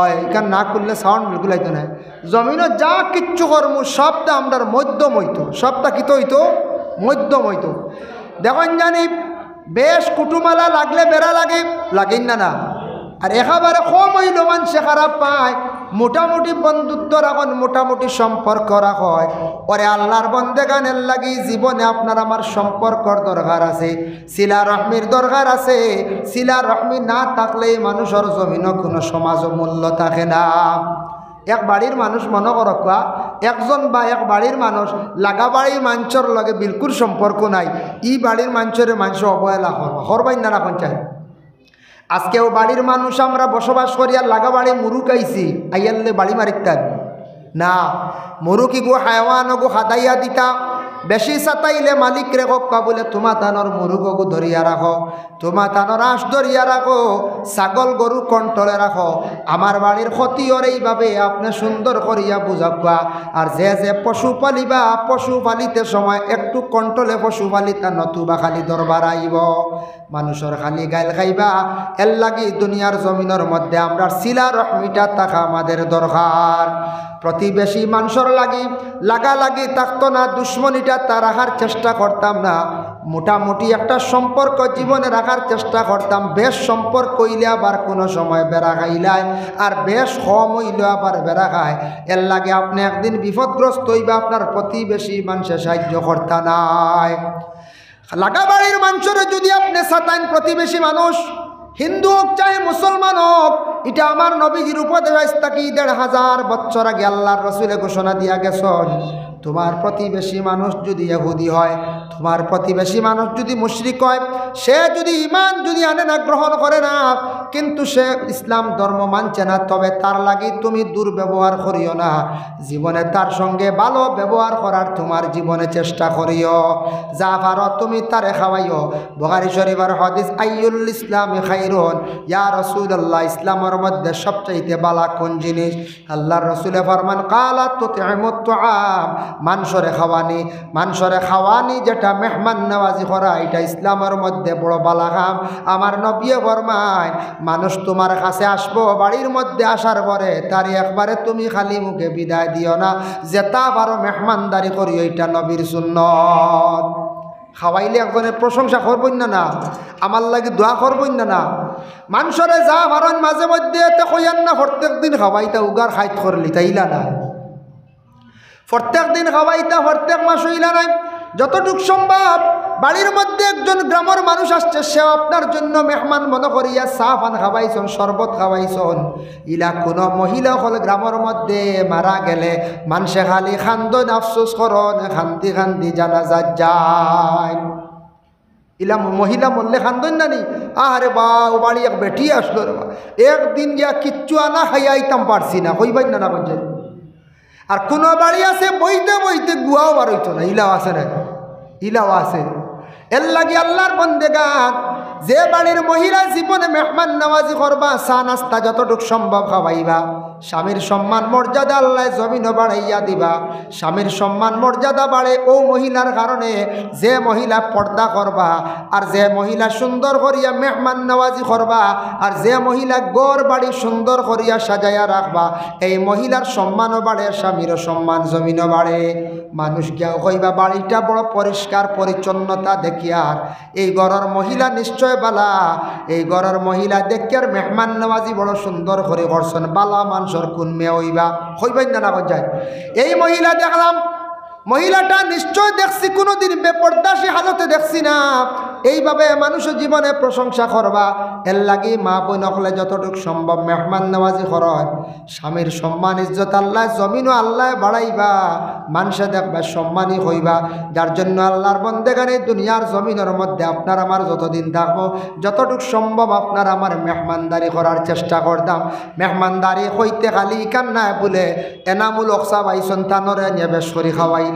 অয়, ইখান না খুললে সাউন্ড বিলকুল আইতো নায়। জমিনো যা কিচ্ছু করমু, সবটা আমরার মধ্যম অইতো। সবটা কিতা অইতো? মধ্যম অইতো। দেখইন জানি, বেশ কুটুমালা লাগলে বেড়া লাগে, লাগেইন না না? আর একেবারে কম অইলেও মানষে খারাপ পায়, মোটামুটি বন্ধুত্ব রাখইন, মোটামুটি সম্পর্ক রাখইন। ওরে আল্লাহর বন্দেগান, এরলাগি জীবনে আপনার আমার সম্পর্কর দরকার আছে। সিলা রহমির দরকার আছে। সিলা রহমি না থাকলে ই মানুষর জমিনো কুনু সমাজো মূল্য থাকে না। এক বাড়ির মানুষ মনো করউক্কা, একজন বা এক বাড়ির মানুষ লাগা বাড়ির মানষর লগে বিলকুল সম্পর্ক নাই, ই বাড়ির মানষরে মানষে অবহেলা করবা, করবাইন না না কইন চাই? আজকে অউ বাড়ির মানুষ আমরা বসবাস করি আর লাগা বাড়ি মুরুখ আইছে, আইয়ারলে বাড়ি মারিতাম না। মুরুখ ইগু হায়ওয়ান অগু হাদাইয়া দিতা। বেশি সাতাইলে মালিকরে কউক্কা বুলে, তুমা তানর মুরুখ অগু ধরিয়া রাখো, তুমা তানর আঁশ ধরিয়া রাখো, ছাগল গরু কন্ট্রোলে রাখো। আমার বাড়ির ক্ষতি অর এইভাবে আপনে সুন্দর করিয়া বুঝাউক্কা। আর যে যে পশু পালিবা, পশু পালিতে সময় একটু কন্ট্রোলে পশু পালিতা, নতুবা খালি দরবার আইবো। মানুষর খালি গাইল খাইবা, এরলাগি দুনিয়ার জমিনর মধ্যে আমরার সিলা রহমিটা থাকা আমাদের দরকার। প্রতিবেশী মানষর লাগি লাগালাগি থাকতো না, দুশমনিটা তা রাখার চেষ্টা করতাম না। মোটামুটি একটা সম্পর্ক জীবনে রাখার চেষ্টা করতাম। বেশ সম্পর্ক অইলে আবার কুনু সময় বেড়া খাইলায়, আর বেশ কম অইলে আবার বেড়া খায়। এরলাগি আপনে একদিন বিপদগ্রস্ত অইবা, আপনার প্রতিবেশী মানষে সাহায্য করতা নায়। লাগা বাড়ির মানষরে যুদি আপনে সাতাইন, প্রতিবেশী মানুষ, হিন্দু অউক চাহে মুসলমান অউক, ইটা আমার নবীজির উপদেশ আইজ থাকি দেড় হাজার বছর আগে আল্লাহর রসুলে ঘোষণা দিয়া গেছইন, তুমার প্রতিবেশী মানুষ যুদি ইহুদি হয়, তুমার প্রতিবেশী মানুষ যুদি মুশরিক হয়, সে যুদি ইমান যুদি আনে না, গ্রহণ করে না, কিন্তু সে ইসলাম ধর্ম মানছে না, তবে তার লাগি তুমি দুর্ব্যবহার করিও না। জীবনে তার সঙ্গে ভালো ব্যবহার করার তোমার জীবনে চেষ্টা করিও। যা পারো তুমি তারে খাওয়াইও। বুখারী শরীফের হাদিস, "আইয়ুল ইসলামি খাইরুন, ইয়া রাসূলুল্লাহ, ইসলামের মধ্যে সবচাইতে ভালা কোন জিনিস?" আল্লাহর রসুলে ফরমান, "ক্বালা তুতইমুত তাআম", মানষরে খাওয়ানি। মানষরে খাওয়ানি যেটা, মেহমান নওয়াজি করা, এটা ইসলামের মধ্যে বড় ভালা কাম। আমার নবীয়ে ফরমাইন, মানুষ তোমার কাছে আসবো, বাড়ির মধ্যে আসার পরে তারে একবারে তুমি খালি মুখে বিদায় দিও না, যেটা পারো মেহমানদারি করিও, এটা নবীর সুন্নত। খাওয়াইলে একজনের প্রশংসা করবইন না, না? আমার লাগি দোয়া করবইন না, না? মানষরে যা পারইন মাঝে মধ্যে এতে কইয়ার না, প্রত্যেক দিন খাওয়াইতা, উগার খাইত করলি, তাইলা না? প্রত্যেক দিন খাওয়াইতা, প্রত্যেক মাস অইলা নায়। যতটুক সম্ভব বাড়ির মধ্যে একজন গ্রামের মানুষ আসছে, সে আপনার জন্য মেহমান মনে করিয়া চা পান খাওয়াইছইন, শরবত খাওয়াইছইন। ইলা কোনো মহিলা অকল গ্রামের মধ্যে মারা গেলে মানষে খালি কান্দইন, আফসোস করইন, কান্দি কান্দি জানাজাত যাইন। ইলা ম-, মহিলা মরলে কান্দইন না নি? "আরে বা, ও বাড়ি এক বেটি আসলো রে বা, একদিন গিয়া কিচ্ছু আনা খাইয়া আইতাম পারছি না", কইবাইন না, না কইছে? আর কোনো বাড়ি আছে বইতে বইতে গুয়াও বার অইতো না, ইলাও আছে না? ইলাও আছে। এর লাগি আল্লাহর বন্দেগান, যে বাড়ির মহিলা জীবনে মেহমান নওয়াজি করবা, চা নাস্তা যতটুক সম্ভব খাওয়াইবা, স্বামীর সম্মান মর্যাদা আল্লায় জমিনও বাড়াইয়া দিবা। স্বামীর সম্মান মর্যাদা বাড়ে ও মহিলার কারণে। যে মহিলা পর্দা করবা, আর যে মহিলা সুন্দর করিয়া মেহমান নওয়াজি করবা, আর যে মহিলা ঘর বাড়ি সুন্দর করিয়া সাজাইয়া রাখবা, এই মহিলার সম্মানও বাড়ে, স্বামীরও সম্মান জমিনও বাড়ে। মানুষ গিয়াও কইবা, "বাড়িটা বড় পরিষ্কার পরিচ্ছন্নতা দেখিয়ার, এই ঘরর মহিলা নিশ্চয় ভালা, এই ঘরর মহিলা দেখিয়ার মেহমান নওয়াজি বড় সুন্দর করি করছইন, ভালা মানষর কুন মেয়ে অইবা?" কইবাইন না, না কইন যায়? এই মহিলা দেখলাম, মহিলাটা নিশ্চয় দেখছি, কোনোদিন বেপর্দাশী হালতে দেখছি না। এইভাবে মানুষ জীবনে প্রশংসা করবা। এর লাগি মা বইন অকলে যতটুক সম্ভব মেহমান নওয়াজি করইন। স্বামীর সম্মান ইজ্জত আল্লায় জমিনও আল্লায় বাড়াইবা, মানষে দেখবা সম্মানী কইবা। যার জন্য আল্লাহর বন্দেগান, এই দুনিয়ার জমিনর মধ্যে আপনার আমার যতদিন থাকবো, যতটুক সম্ভব আপনার আমার মেহমানদারি করার চেষ্টা করতাম। মেহমানদারি কইতে খালি ইখান নায় বুলে, এনামুল হক সাব আইছইন, তানরে আনিয়া বেশ করি খাওয়াইলাই,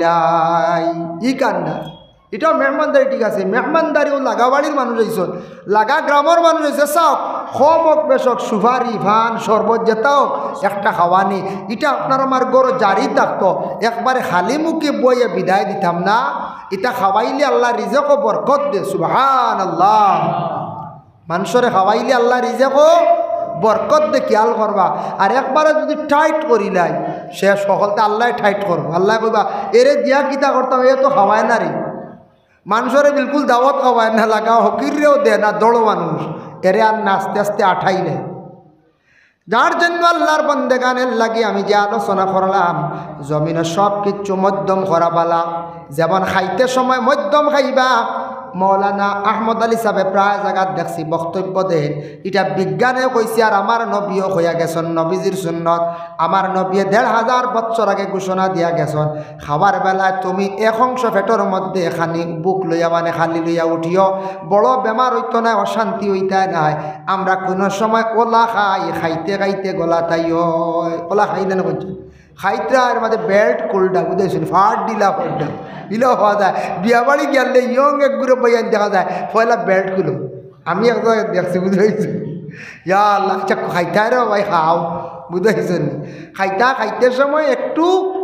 ইখান না। ইটাও মেহমানদারি, ঠিক আছে, মেহমানদারিও লাগা বাড়ির মানুষ আইছইন, লাগা গ্রামর মানুষ আইছে, চাউক, কম অউক বেশ অউক, সুপারি, পান, শরবত যেটা অউক, একটা খাওয়ানি, ইটা আপনার আমার ঘরো জারি থাকতো। একবারে খালি মুখে বইয়া বিদায় দিতাম না, ইটা খাওয়াইলে আল্লায় রিজেকো বরকত দে, সুবহানাল্লাহ। মানষরে খাওয়াইলে আল্লায় রিজেকো বরকত দে, খিয়াল করবা। আর একবারে যুদি টাইট করিলাই, শেষ, হকলতা আল্লায় টাইট করবো। আল্লায় কইবা, "এরে দিয়া কিতা করতাম, এ তো খাওয়ায় না রে।" মানষরে বিলকুল দাওয়াত খাওয়ায় না, লাগা ফকিররেও দে না, দড় মানুষ, এরে আর না আস্তে আস্তে আঠাই নেয়। যার জন্য আল্লাহর বন্দেগান, এর লাগি আমি যে আলোচনা করলাম, জমিনর সব কিচ্ছু মধ্যম করা ভালা। যেমন খাইতে সময় মধ্যম খাইবা। মৌলানা আহমদ আলী সাবে প্রায় জাগাত দেখছি বক্তব্য দেইন, ইটা বিজ্ঞানে কইছে আর আমার নবীও কইয়া গেছইন, নবীজির সুন্নত। আমার নবীয়ে দেড় হাজার বছর আগে ঘোষণা দিয়া গেছইন, খাওয়ার বেলায় তুমি এক অংশ পেটর মধ্যে খানি বুক লইয়া, মানে খালি লইয়া উঠিও, বড় বেমার অইতো নায়, অশান্তি অইতায় নায়। আমরা কুনু সময় ওলা খাই, খাইতে খাইতে গলা তাই অয়, ওলা খাই না, না কইছে? খাইতরা এর মাঝে বেল্ট খুলডা, বুঝাইছইন নি? ফাট দিলা, ফাটডা। ইলা পাওয়া যায়। বিয়া বাড়ি গেলে ইয়ং এক গ্রুপ ভাইয়াইন দেখা যায়, পয়লা বেল্ট খুলো। আমি এক জাগাত দেখছি, বুঝাইছইন নি? ইয়া আল্লাহ, আচ্ছা, খাইতায় রে ভাই, খাও, বুঝাইছইন নি? খাইতা, খাইতে সময় একটু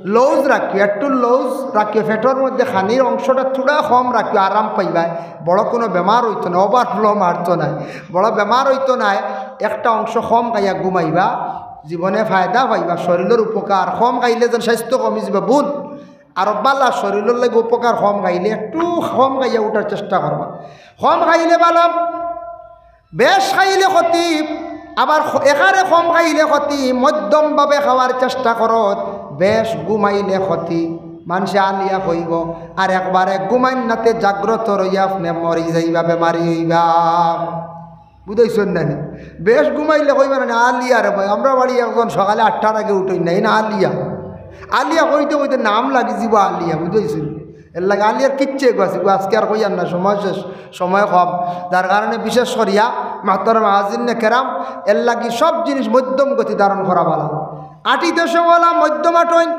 লুজ রাখিও, একটু লুজ রাখিও, পেটর মধ্যে খানির অংশটা থুড়া কম রাখিও, আরাম পাইবায়। বড় কুনু বেমার অইতো নায়, ওভারফ্লো মারতো নায়, বড় বেমার অইতো নায়। একটা অংশ কম খাইয়া ঘুমাইবা, জীবনে ফায়দা পাইবা, শরীলর উপকার। কম খাইলে যেন স্বাস্থ্য কমি যাইবো, বুন, আরো ভালা শরীলর লাগি উপকার। কম খাইলে, একটু কম খাইয়া উঠার চেষ্টা করবা। কম খাইলে ভালা, বেশ খাইলে ক্ষতি, আবার খ-, একারে কম খাইলে ক্ষতি, মধ্যমভাবে খাওয়ার চেষ্টা করো। বেশ ঘুমাইলে ক্ষতি, মানষে আলিয়া কইবো, আর একবারে ঘুমাইন নাতে জাগ্রত রইয়া আপনে মরি যাইবা, বেমারি অইবা। বুঝাইছইন না নি? বেশ ঘুমাইলে কইবা না নি, "আলিয়া রে ভাই, আমরা বাড়ি একজন সকালে আটটার আগে উঠইন না, ইনা আলিয়া।" আলিয়া কইতে কইতে নাম লাগি যিবো আলিয়া, বুঝাইছইন নি? এর লাগি আলিয়ার কিচ্ছু এগু আছে, এগু আজকে আর কইয়ার না, সময় শেষ, সময় কম। যার কারণে বিশেষ করিয়া মোহতরম হাজিরিনে কেরাম, এর লাগি সব জিনিস মধ্যম গতি ধারণ করা ভালা। আটিতে সময় অলা মধ্যম আটইন,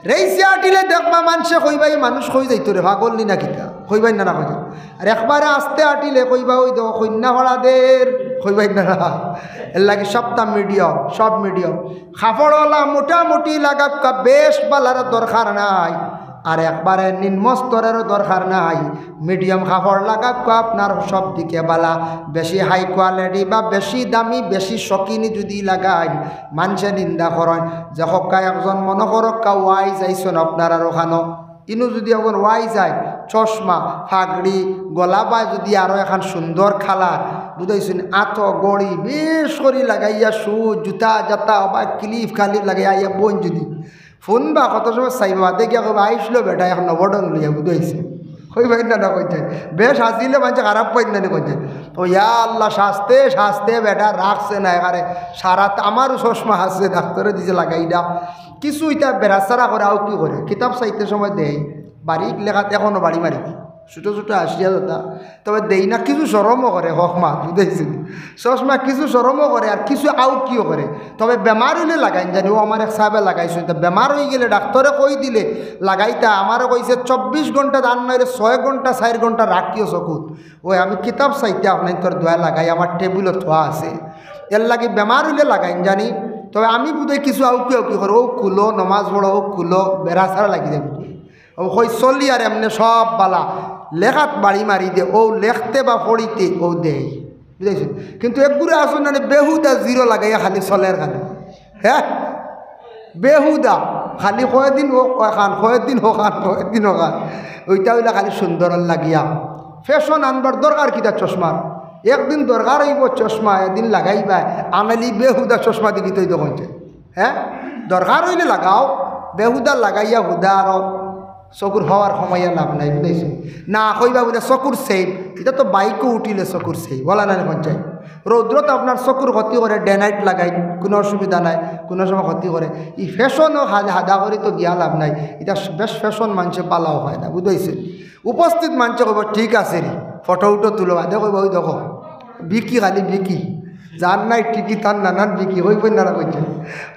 রেইসে আটিলে দেখবা মানষে কইবা, "ই মানুষ কই যাইতো রে, পাগল নি না কিতা?" কইবা নি না, না কইবা। আর একবারে আস্তে আটিলে কইবা, "ওই দেখো কইন্যা ফাড়া দের", কইবা নি না, না। এর লাগি সবটা মিডিয়াম, সব মিডিয়াম। কাপড় অলা মোটামুটি লাগাউক্কা, বেশ ভালার দরকার নাই, আর একবারে নিম্ন স্তরেরও দরকার নাই। মিডিয়াম কাপড় লাগাউক্কা, আপনার সব দিকে ভালা। বেশি হাই কোয়ালিটি বা বেশি দামি, বেশি শৌখিনি যুদি লাগাইন, মানষে নিন্দা করইন। যে হক্কা একজন মনো করউক্কা ওয়াইজ আইছইন আপনারার অখানো, ইনু যুদি একজন ওয়াইজ আইন, চশমা, ফাগড়ি, গলাবায় যুদি আরো একখান সুন্দর কালার, বুঝাইছইন, আতো, ঘড়ি, বেশ করি লাগাইয়া, শু, জুতা, জাতা, বা ক্লিপ, ক্লাপ লাগাইয়া আইয়া বইন যুদি, ফোন বা কত সময় চাইবা, বাদে গিয়া কইবা, "আইসলো বেটা, এখন নবডন লইয়া বুঝাইছে।" কইবা নি না, না কইছে। বেশ হাসিলে মানষে খারাপ পাইন না নি কইছে। তো ইয়া আল্লাহ, শাস্তে, শাস্তে বেটা রাখছে না এখানে। সারা তো আমারও চশমা আছে, ডাক্তারে দিছে লাগাই না। কিছু ইতা বেড়াছাড়া করে, আউকি করে। কিতাব চাইতে সময় দেই, বারিক লেখাত এখনো বাড়ি মারি দি। ছোট ছোট আসিয়া দাদা, তবে দেই না, কিছু শরমও করে, হক মা, বুঝাইছি। চশমা কিছু শরমও করে, আর কিছু আউকিও করে। তবে বেমার অইলে লাগাইন জানি, ও আমার এক সাহেবে লাগাইছইন, তা বেমার অইগেলে ডাক্তারে কই দিলে লাগাইতা, আমারে কইছে চব্বিশ ঘন্টা দান নাইলে ছয় ঘন্টা, চাইর ঘন্টা রাখিও চকুত। ওই আমি কিতাব চাইতে আপনাইনতর দোয়া লাগাই, আমার টেবিলো থোয়া আছে। এর লাগি বেমার অইলে লাগাইন জানি, তবে আমি বুঝাই কিছু আউকি আউকি করে, ও খুলো, নমাজ পড়ো, ও খুলো, বেড়াছাড়া লাগি যাবে। ও কই চলি আর এমনে সব ভালা, লেখাত বাড়ি মারি দে, ও লেখতে বা পড়িতে ও দেই, বুঝাইছইন? কিন্তু একগুরে আছইন না, বেহুদা জিরো লাগাইয়া খালি চলের খালি, হ্যাঁ, বেহুদা, খালি কয়দিন ও কয়খান, কয়দিন অখান, কয়দিন অখান, ওইটা অইলা খালি সুন্দর লাগিয়া। ফ্যাশন আনবার দরকার কিতা চশমার? একদিন দরকার অইবো চশমা, এদিন লাগাইবা, আনালি বেহুদা চশমা দেখি তো এই দোকান, হ্যাঁ, দরকার অইলে লাগাও, বেহুদা লাগাইয়া হুদা আরো চকুর পাওয়ার কমাইয়া লাভ নাই, বুঝাইছো? না কইবা বুলে চকুর সেভ, ইটা তো বাইকও উঠিলে চকুর সেভ, বলা না নি কইন চাই? রৌদ্রত আপনার চকুর ক্ষতি করে, ডে নাইট লাগাই, কুনু অসুবিধা নাই, কুনু সময় ক্ষতি করে। ই ফ্যাশনও হাদা, হাদা করি তো গিয়া লাভ নাই, ইটা বেশ ফ্যাশন মানষে পালাও হয় না, বুঝাইছো? উপস্থিত মানষে কইবো, "ঠিক আছে রে, ফটো উটো তুলো", বাদে কইবো, "ওই দেখো, বিকি খালি বিকি, যার নাই টিকি তার নানান বিকি", কইবো না, না কইছে?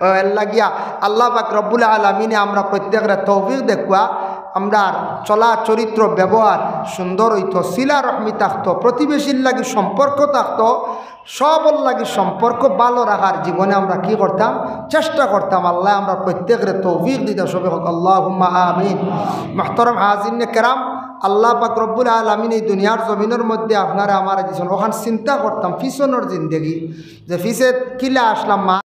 ও, এর লাগিয়া আল্লাহ পাক রব্বুল আলামিনে আমরা প্রত্যেকরে তৌফিক দেউক্কা, আমরার চলা চরিত্র ব্যবহার সুন্দর অইতো, সিলা রহমি থাকতো, প্রতিবেশীর লাগি সম্পর্ক থাকতো, সবর লাগি সম্পর্ক ভালো রাখার জীবনে আমরা কি করতাম? চেষ্টা করতাম। আল্লাহ আমরা প্রত্যেকরে তৌফিক দিতা সবে কউক, আল্লাহুম্মা আমিন। মুহতারাম হাজিরিনে কেরাম, আল্লাহ পাক রব্বুল আলামিন এই দুনিয়ার জমিনর মধ্যে আপনারে আমারে দিছইন, অখান চিন্তা করতাম পিছনর জিন্দেগি, যে পিছে কিলা আসলাম, মা